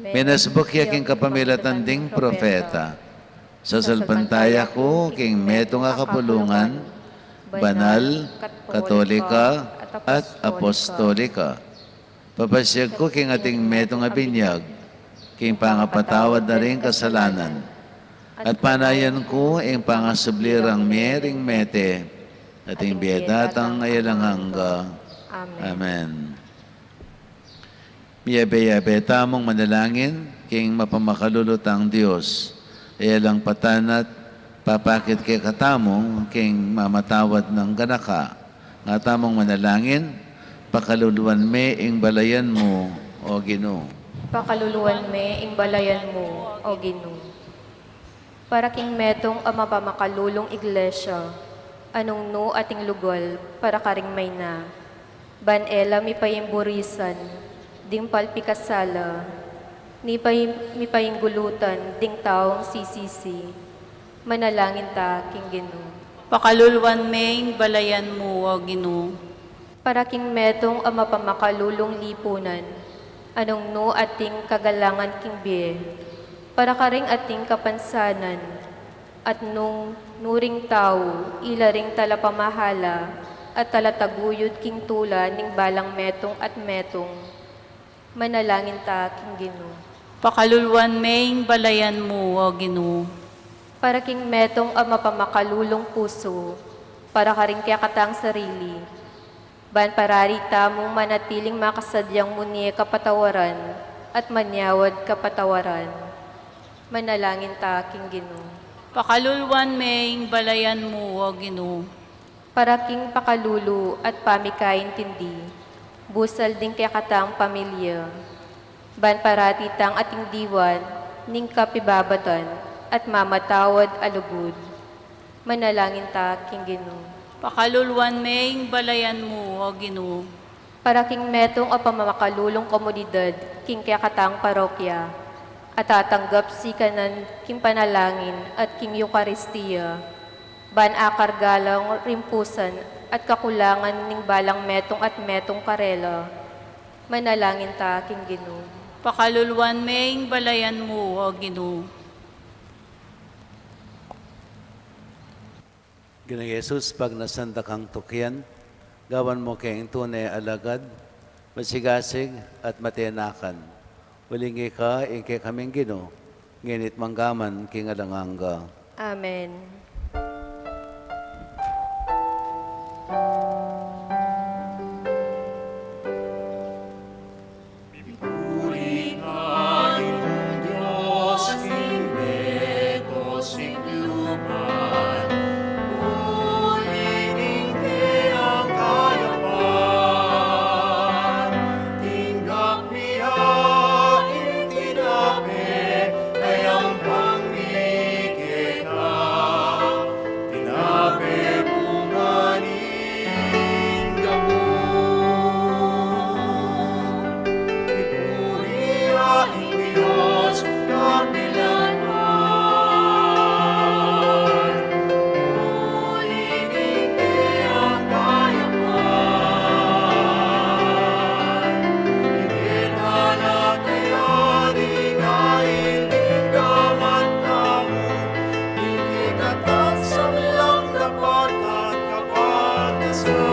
Minasbuk ya king kapamilatan ding propeta. Sasalpantaya ku king metung a kapulungan, banal, katolika, at apostolika. Papasiag ku king ating metung a binyag, king pangapatawad na ring kasalanan. At panayan ku ing pangasubli rang mie ring mete, at ing bie datang a alang angga. Amen. Amen. Miyabe-yabe tamung manalangin king mapamakalulu tang Dios, a alang patanat, papakit kekatamu king mamatawad nang ganaka. Nga tamung manalangin, pakaluluan me ing balayan mu, O Ginu. Pakaluluan me ing balayan mu, O Ginu. Para king metung a mapamakalulung iglesia, a nung nu ating lugal para karing mayna. Ban e la mipaimburisan ding palpikasala, ni pai-, mipainggulutan ding taung sisisi. Manalangin ta king Ginu. Pakaluluan me ing balayan mu, O Ginu. Para king metung a mapamakalulung lipunan, a nung nu ating kagalangan king bie, para karing ating kapansanan, at nung nu ring tau, ila ring talapamahala at talataguyud king tula ning balang metung at metung. Manalangin ta king Ginu. Pakaluluan me ing balayan mu, O Ginu. Para king metung a mapamakalulung pusu, para karing kekatang sarili. Ban parari tamung manatiling makasadyang munie kapatawaran, at manyawad kapatawaran. Manalangin ta king Ginu. Pakaluluan me ing balayan mu, O Ginu. Para king pakalulu at pamikaintindi, busal ding kekatang pamilya. Ban parati tang ating diwan ning kapibabatan at mamatawad a lugud. Manalangin ta king Ginu. Pakaluluan me ing balayan mu, O Ginu. Para king metung a pamamakalulung komunidad king kekatang parokya, a tatanggap sikanan king panalangin at king Eukaristia, ban akarga lang rimpusan at kakulangan ning balang metung at metung karela. Manalangin ta king Ginu. Pakaluluan me ing balayan mu, O Ginu. Ginung Jesus, pagnasan da kang tukian, gawan mu keng tune a alagad, masigasig at matenakan. Uling ika ing kekaming Ginu, ngeni't manggaman king alang angga. Amen. Puri ka, Ginung Dios ning beto siklupan, uli ning keyang kayapan, tinggap mi ya ing tinape, a yampang mi keka, tinape bunga ning gabus. Ipuri ya ing Dios kapilan man. Uli ning keyang kayapan, ing kekang anak kaya ning ain ning gamat tamu, ing kekatang sablang dapat at kapatasan.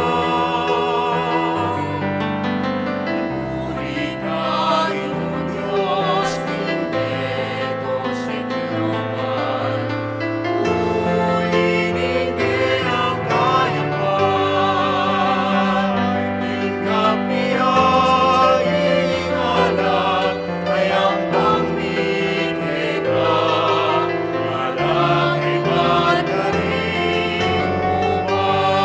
Ipuri ka, Ginung Dios ning beto siklupan, uli ning keyang kayapan, tinggap mi ya ing anak a yampang mi keka, anak ibat karing ubas.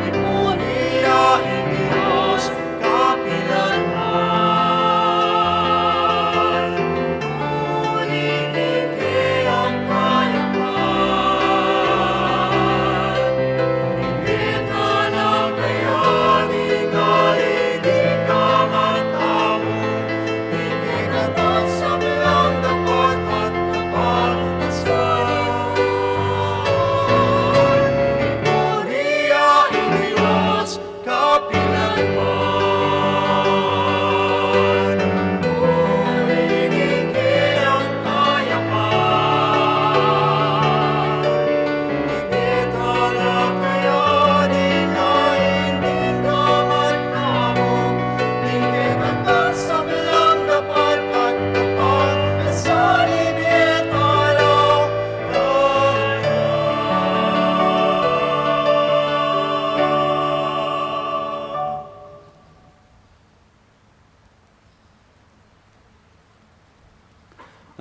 Ipuri ya ing Dios kapilan man. Uli ning keyang kayapan, ing kekang anak kaya ning ain ning gamat tamu, ing kekatang sablang dapat at kapatasan. Ipuri ya ing Dios kapilan man. Uli ning keyang kayapan, ing kekang anak kaya ning ain ning gamat tamu, ing kekatang sablang dapat at kapatasan, ibie ta la kaya.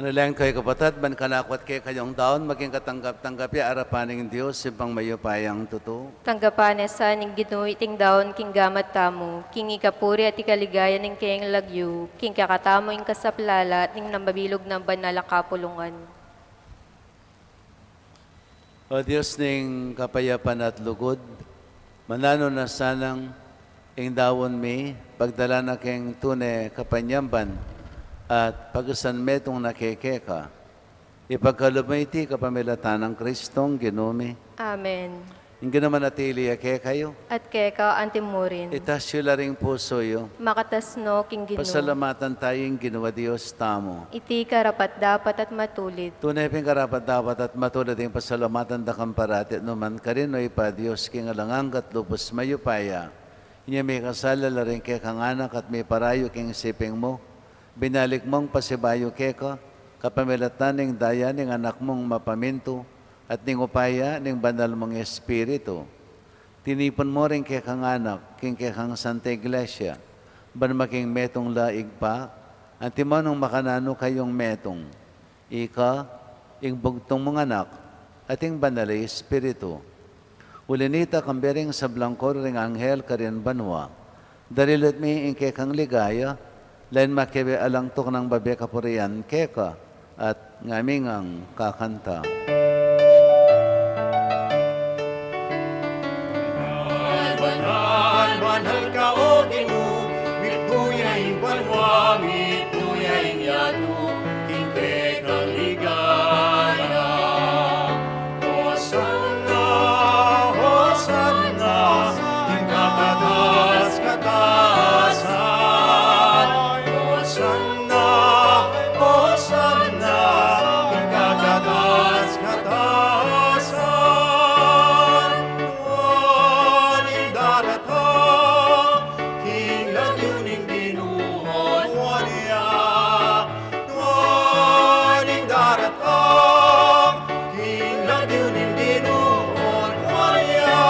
Manalangin kayu, kapatad, ban kanaku at kekayu ing daun maging katanggap-tanggap ya arapan ning Dios, Ibpang mayupayang tutu. Tanggapan na sa ning Ginu iting daun king gamat tamu, king ikapuri at ikaligaya ning keyang lagyu, king kekatamu ing kasaplalan ning mabilug nang banal a kapulungan. O Dios ning kapayapan at lugud, mananu na sanang ing daun mi pagdalan na king tune kapanyamban at pagasan metung na keka, ipagkalub mi iti kapamilatan nang Kristong Ginu mi. Amen. Ing Ginu manatili ya kekayu. At keka antimurin. Itas yu la ring pusu yu. Makatas no king Ginu. Pasalamatan tayu ing Ginu a Dios tamu. Iti karapat-dapat at matulid. Tune pin karapat-dapat at matulid ing pasalamatan da kang parati at nukarin man, O Ibpa, Dios king alang angga at lubus mayupaya. Inya mikasala la ring kekang anak at miparayu king siping mu, binalik mung pasibayu keka, kapamilatan ning daya ning Anak mung mapamintu at ning upaya ning Banal mung Espiritu. Tinipun mu ring kekang anak king kekang Santa Iglesia, Ban maging metung la, Ibpa, antimo nung makananu kayung metung, ika, ing bugtung mung Anak, at ing Banal a Espiritu. Uli na nita, kambe ring sablang koro ring anghel karin banua, dalilut mi ing kekang ligaya, lain makibe alang tuknang babe kapurian keka, at ngami ngang kakanta. Banal, banal, banal ka, O Ginu, mitmu ya ing banua, mitmu ya ing yatu, king kekang ligaya. Hosanna, Hosanna, king kataas-kataasan. Hosanna, Hosanna, king kataas-kataasan. Nuan ing daratang king lagyu ning Ginu, nuan ya. Nuan ing daratang king lagyu ning Ginu, nuan ya.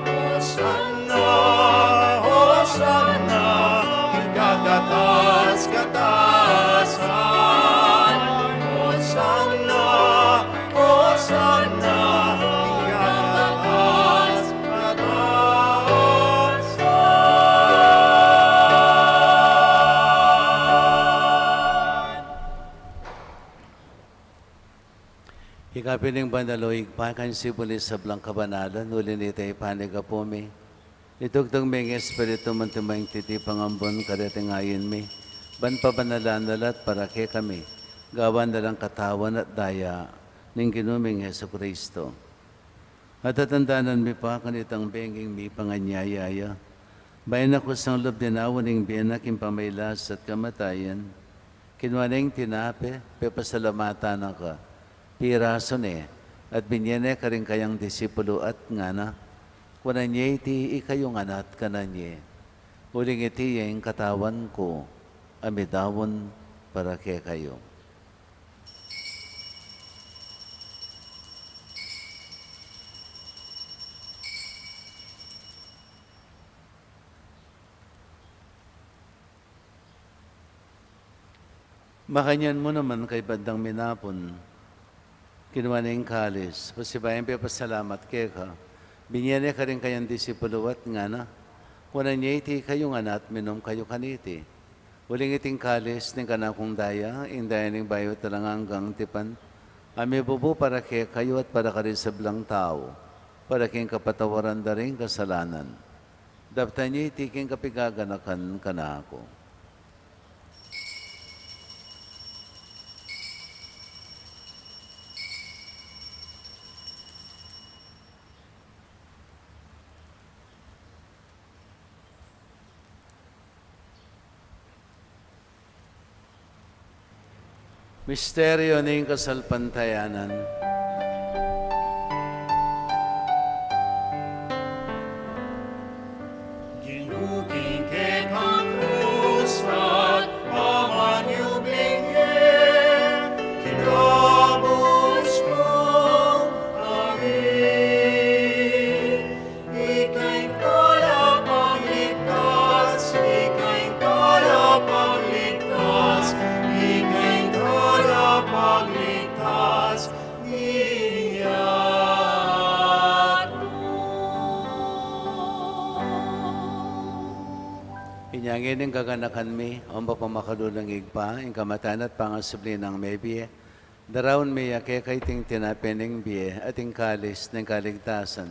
Hosanna, Hosanna, king kataas-kataasan. Hosanna, Hosanna, king kataas-kataasan. Ika pin ing banal, O Ibpa, ika ing sibul ning sablang kabanalan, uli na nita ipanyawad mi. Itugtug me ing Espiritu mu, antimo ing titipang ambun kareting ain mi, ban pabanalan na la at para kekami gawan na lang katawan at daya ning Ginu ming Jesucristo. At tatandanan mi pa kanitang bengi ing mipanganyaya ya, bayu na kusang lub dinaun ing bie na king pamagkasakit at kamatayan, kinua ne ing tinape, pepasalamatan na ka, pirasu ne, at binie ne karing kayang disipulu at ngana: Kunan ye iti ikayu ngan at kanan ye, uling iti ya ing katawan ku, a midaun para kekayu. Makanyan mu naman, kaybat dang minapun, kinua ne ing kalis, pasibayu yang pepasalamat keka, binie ne karing kayang disipulu at ngana: Kunan ye iti ikayu ngan at minum kayu kaniti, uling iti ing kalis ning kanakung daya, ing daya ning bayu at alang anggang tipan, a mibubu para kekayu at para karing sablang tau, para king kapatawaran da ring kasalanan. Daptan ye iti king kapigaganakan kanaku. Misteryu ning kasalpantayanan. Ginu, king kekang krus at pamanyubling e, kinabus mu kami. Ika ing talapangligtas, ika ing talapangligtas, ika ing talapangligtas ning yatu. Inya ngeni, gaganakan mi, o mapamakalulung Ibpa, ing kamatayan at pangasubli nang mebie, daraun mi ya keka iting tinape ning bie at ing kalis ning kaligtasan.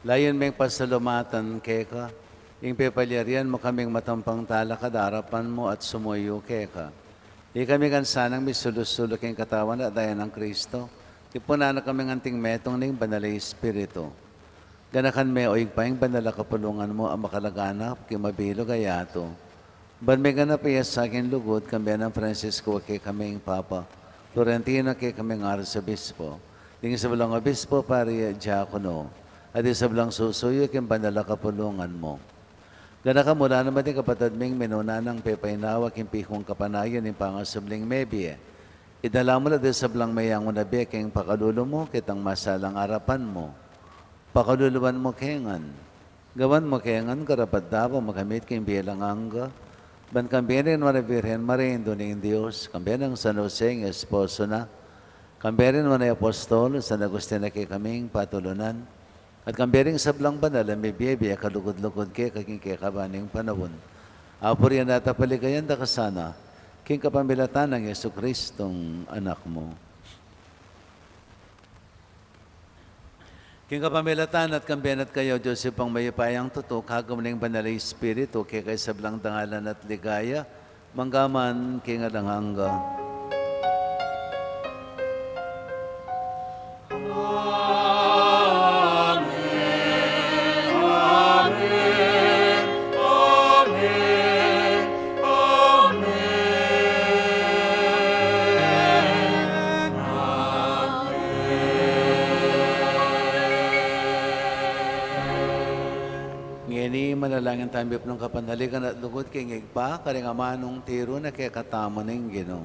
Layun ming pasalamatan keka ing pepalyarian mu kaming matampang talakad king arapan mu at sumuyu keka. Ikami ngan sanang misulu-sulu king katawan at daya nang Kristo, tipunan na kaming anting metung ning Banal a Espiritu. Ganakan me, o Ibpa, ing banal a kapulungan mu a makalaganap king mabilug a yatu, ban miganap ya sa king lugud, kambe nang Francisco a kekaming Papa, Florentino a kekaming Arsobispo, ding sablang obispo, pari at diakono, at ding sablang susuyu king banal a kapulungan mu. Ganakan mu la naman ding kapatad ming minuna nang pepainawa king pikung kapanayan ning pangasubling mebie. Idala mu la ding sablang meyangu na bie king pakalulu mu, ketang masalang arapan mu. Pakaluluan mu ke ngan. Gawan mu ke ngan karapat-dapat makamit king bie alang angga, ban kambe rin man a Virgen Maria, Indu ning Dios, kambe nang San Jose, ing esposo na, kambe rin man a apostol, San Agustin a kekaming patulunan, at kambe ring sablang banal a mibie-bie a kalugud-lugud keka king kekaban ning panaun. Apurian at apaligayan da ka sana, king kapamilatan nang Jesucristong Anak mu. King kapamilatan na at kambe na at kaya, O Dios Ibpang mayupayang tutu, kagum ning Banal a Espiritu, keka ing sablang dangalan at ligaya, mangga man king alang angga. Amen. Amen. Amen. Amen. Amen. Ngeni, manalangin tamu mipunong kapanaligan at lugud king Ibpa, karing amanung tiru na kekatamu ning Ginu.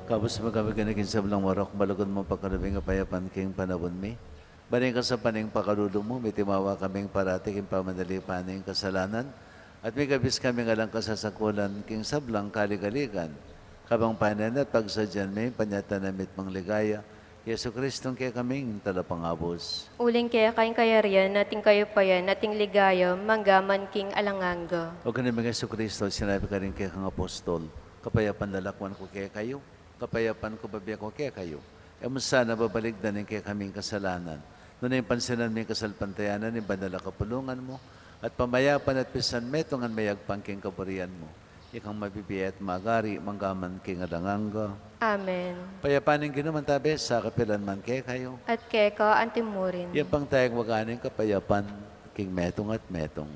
Kabus mu kami keni king sablang marok, malugud mung pagkalub ing kapayapan king panaun mi. Ban king kasapan ning pakalulu mu, mitimawa kaming parati king pamanalipan ning kasalanan, at mikabus kaming alang kasasakulan king sablang kaligaligan, kabang panenayan at pagsadyan mi ing panyatang na mitmung ligaya, Jesucristong kekaming Talapangabus. Uling keka ing kayarian, at ing kayupayan, at ing ligaya, mangga man king alang angga. O Ginu ming Jesucristo, sinabi mu karing kekang apostol, kapayapan lalakwan ku kekayu, kapayapan ku bibie ku kekayu. E mu sana babalikdan ing kekaming kasalanan, nune ing pansinan mu ing kasalpantayanan ning banal a kapulungan mu, at pamayapan at pisanmetungan mayagpang king kaburian mu. Ikang mabibie at magari, mangga man king alang angga. Amen. Ing kapayapan ning Ginu mantabe sa kapilan man kekayu. At keka antimurin. Iyapang taya ing waga ning kapayapan king metung at metung.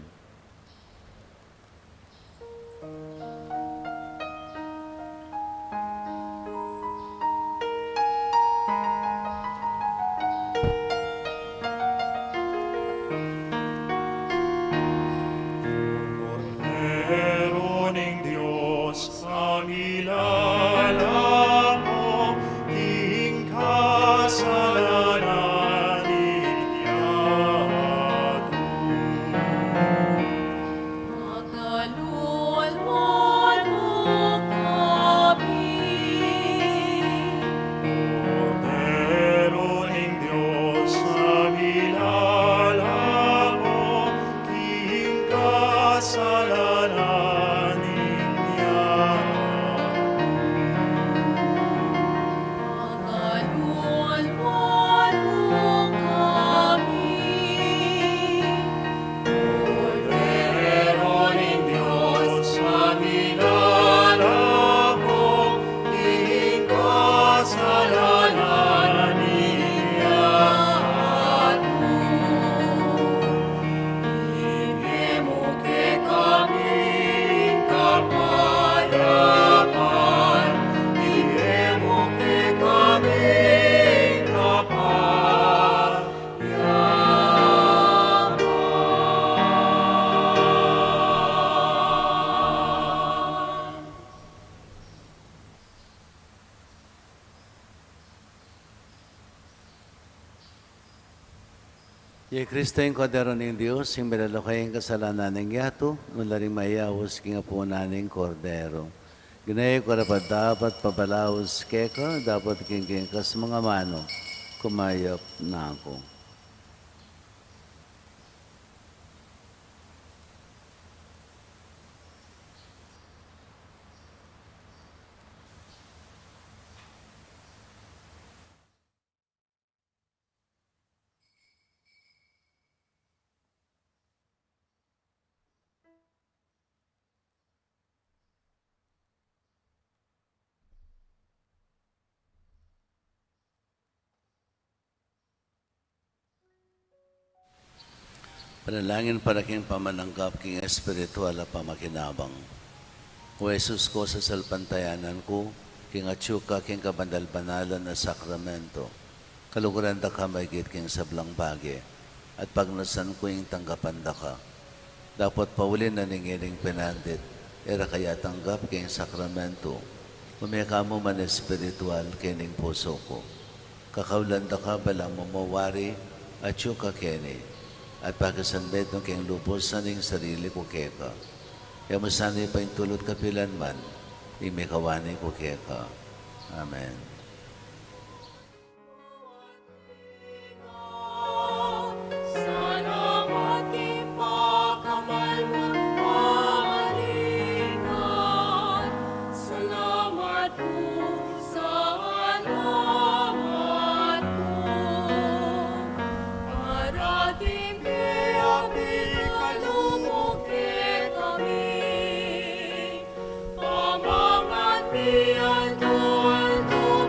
Kordero ning Dios, a milalako king kasalanan ning yatu. Kordero ning Dios, a milalako Iya i Kristo, ing Kordero ning Dios, ing milalako king kasalanan ning yatu. Nung la ring mayaus king apunan ning Kordero, ginawa ku karapat-dapat pabalaus keka, dapot king kekang amanu, kumayap na ku. Panalangin para king pamananggap king espiritual a pamakinabang. O Jesus ku, sasalpantayanan ku king atyu ka king kabanal-banalan a sakramento. Kaluguran da ka maigit king sablang bage, at pagnasan ku ing tanggapan da ka. Dapot pauli na ning ining penandit, e ra ka ya tanggap king sakramento, ume ka mu man espiritual king pusu ku. Kakaulan da ka balang mamawari, atyu ka keni, at pakisanmetung ke king lubus ing sarili ku keka. Iya mu sana ipaintulut kapilan man ing mikawani ku keka. Amen. Salamat king pakamal mung pamalingat. Salamat pu salamat pu. Parating ke a pikalumo kekami. Pamangan mi aldo-aldo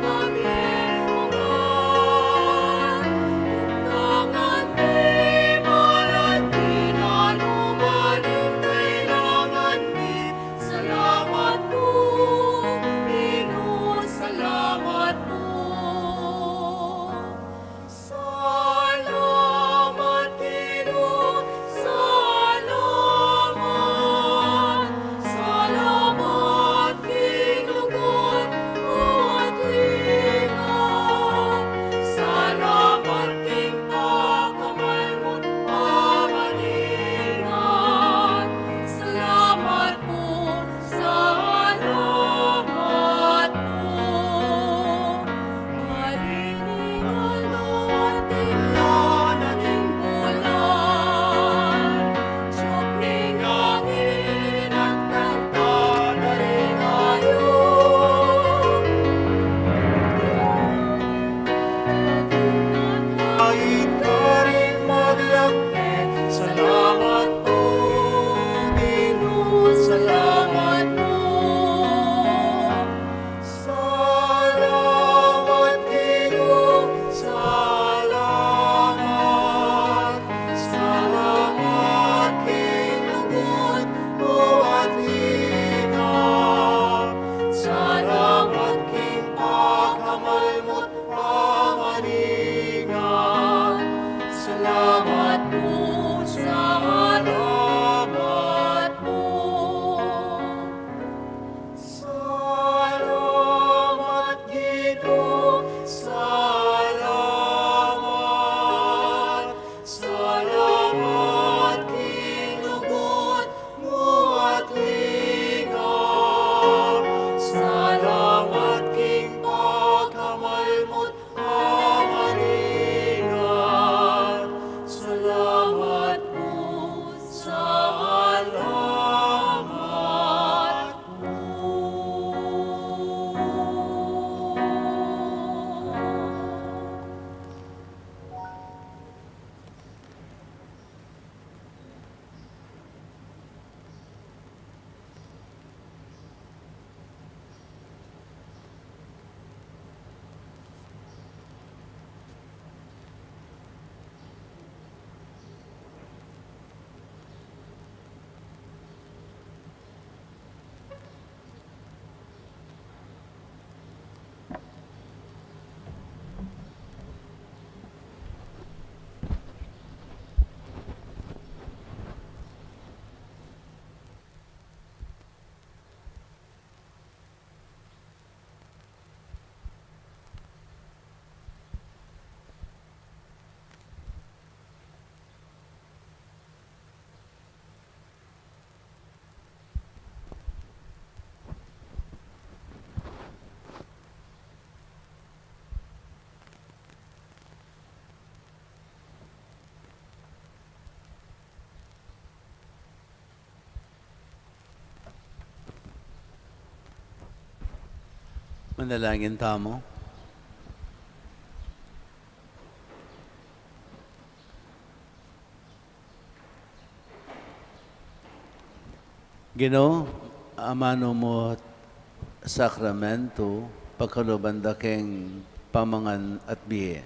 Manalangin tamu. Ginu, amanu mu sakramento, pakaluban da keng pamangan at bie.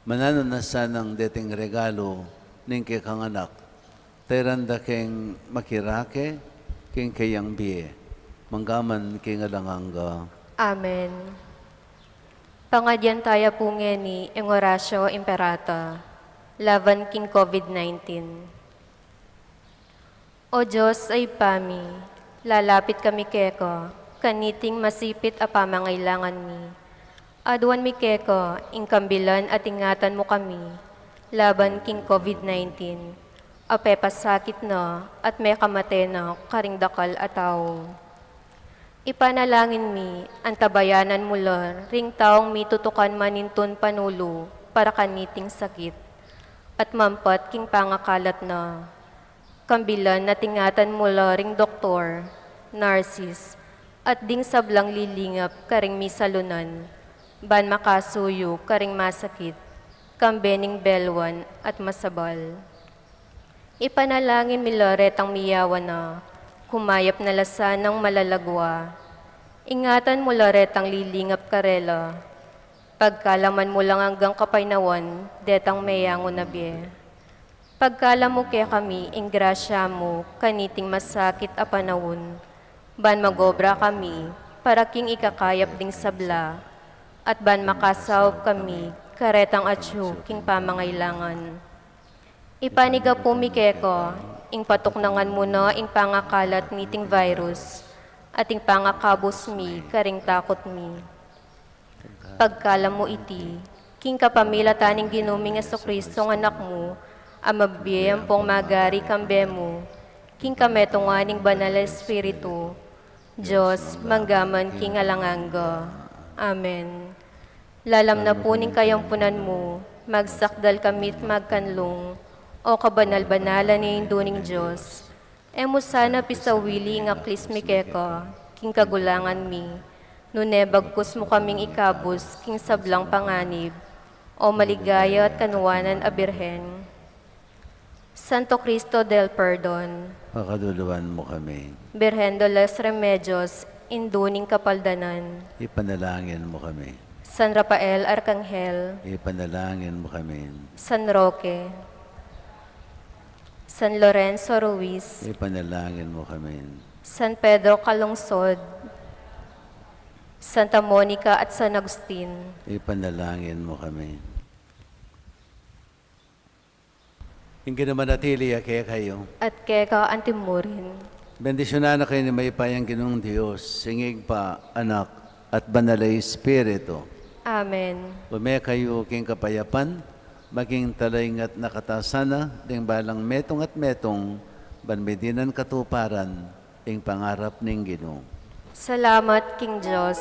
Mananu na sanang deting regalu ning kekang anak, tairan da keng makirake king keyang bie, manggaman king alang angga. Amen. Pangadyan taya pu ngeni ing Oratio Imperata laban king COVID nineteen. O Dios a Ibpa mi, lalapit kami keka kaniting masipit a pamangailangan mi. Aduan mi keka ing kambilan at ingatan mu kami laban king COVID nineteen a pepasakit na at mekamate na karing dakal a tau. Ipanalangin mi, antabayanan mu la ring taung mitutukan manintun panulu para kaniting sakit at mampat king pangakalat na. Kambilan at ingatan mu la ring doktor, nurses, at ding sablang lilingap karing misalunan, ban makasuyu karing masakit, kambe ning belwan at masabal. Ipanalangin mi la retang miyawan na, kumayap na la sanang malalagwa. Ingatan mu la retang lilingap karela. Pagkalaman mu lang anggang kapaynawan detang meyangu na bie. Pagkalam mu kekami ing grasya mu kaniting masakit a panaun, ban magobra kami para king ikakayap ding sabla, at ban makasaup kami karetang atyu king pamangailangan. Ipanigapu mi keka ing patuknangan mu na ing pangakalat niting virus at ing pangakabus mi karing takut mi. Pagkalam mu iti, king kapamilatan ning Ginu ming Jesucristo a Anak mu, a mabie ampong magari kambe mu, king kametungan ning Banal a Espiritu, Dios, manggaman king alang angga. Amen. Lalam na pu ning kayampunan mu, magsakdal kami't magkanlung, o kabanal-banalan a Indu ning Dios. E mu sana pisawili ing aklis mi keka king kagulangan mi, nune bagkus mu kaming ikabus king sablang panganib, o maligaya at kanuanan a Birhen. Santo Cristo del Perdon. Pakaluluan mu kami. Birhen de los Remedios, Indu ning Kapaldanan. Ipanalangin mu kami. San Rafael Arkanghel. Ipanalangin mu kami. San Roque. San Lorenzo Ruiz. Ipanalangin mu kami. San Pedro Calungsod. Santa Monica at San Agustin. Ipanalangin mu kami. Ing Ginu manatili ya kekayu. At keka anti mu rin. Bendisyunan na kayu ning mayupayang Ginung Dios, ing Ibpa, Anak, at Banal a Espiritu. Amen. Ume kayu king kapayapan, maging talaingat na katasan na ding balang metung at metung, ban midinan katuparan ing pangarap ning Ginu. Salamat king Dios.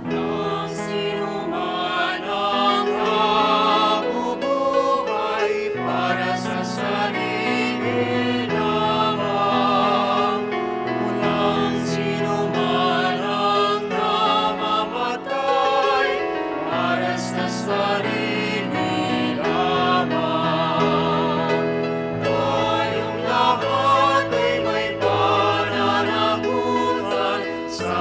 Walang sinuman ang nabubuhay para sa sarili lamang. Walang sinuman ang namamatay para sa sarili lamang. Tayong lahat ay may pananagutan sa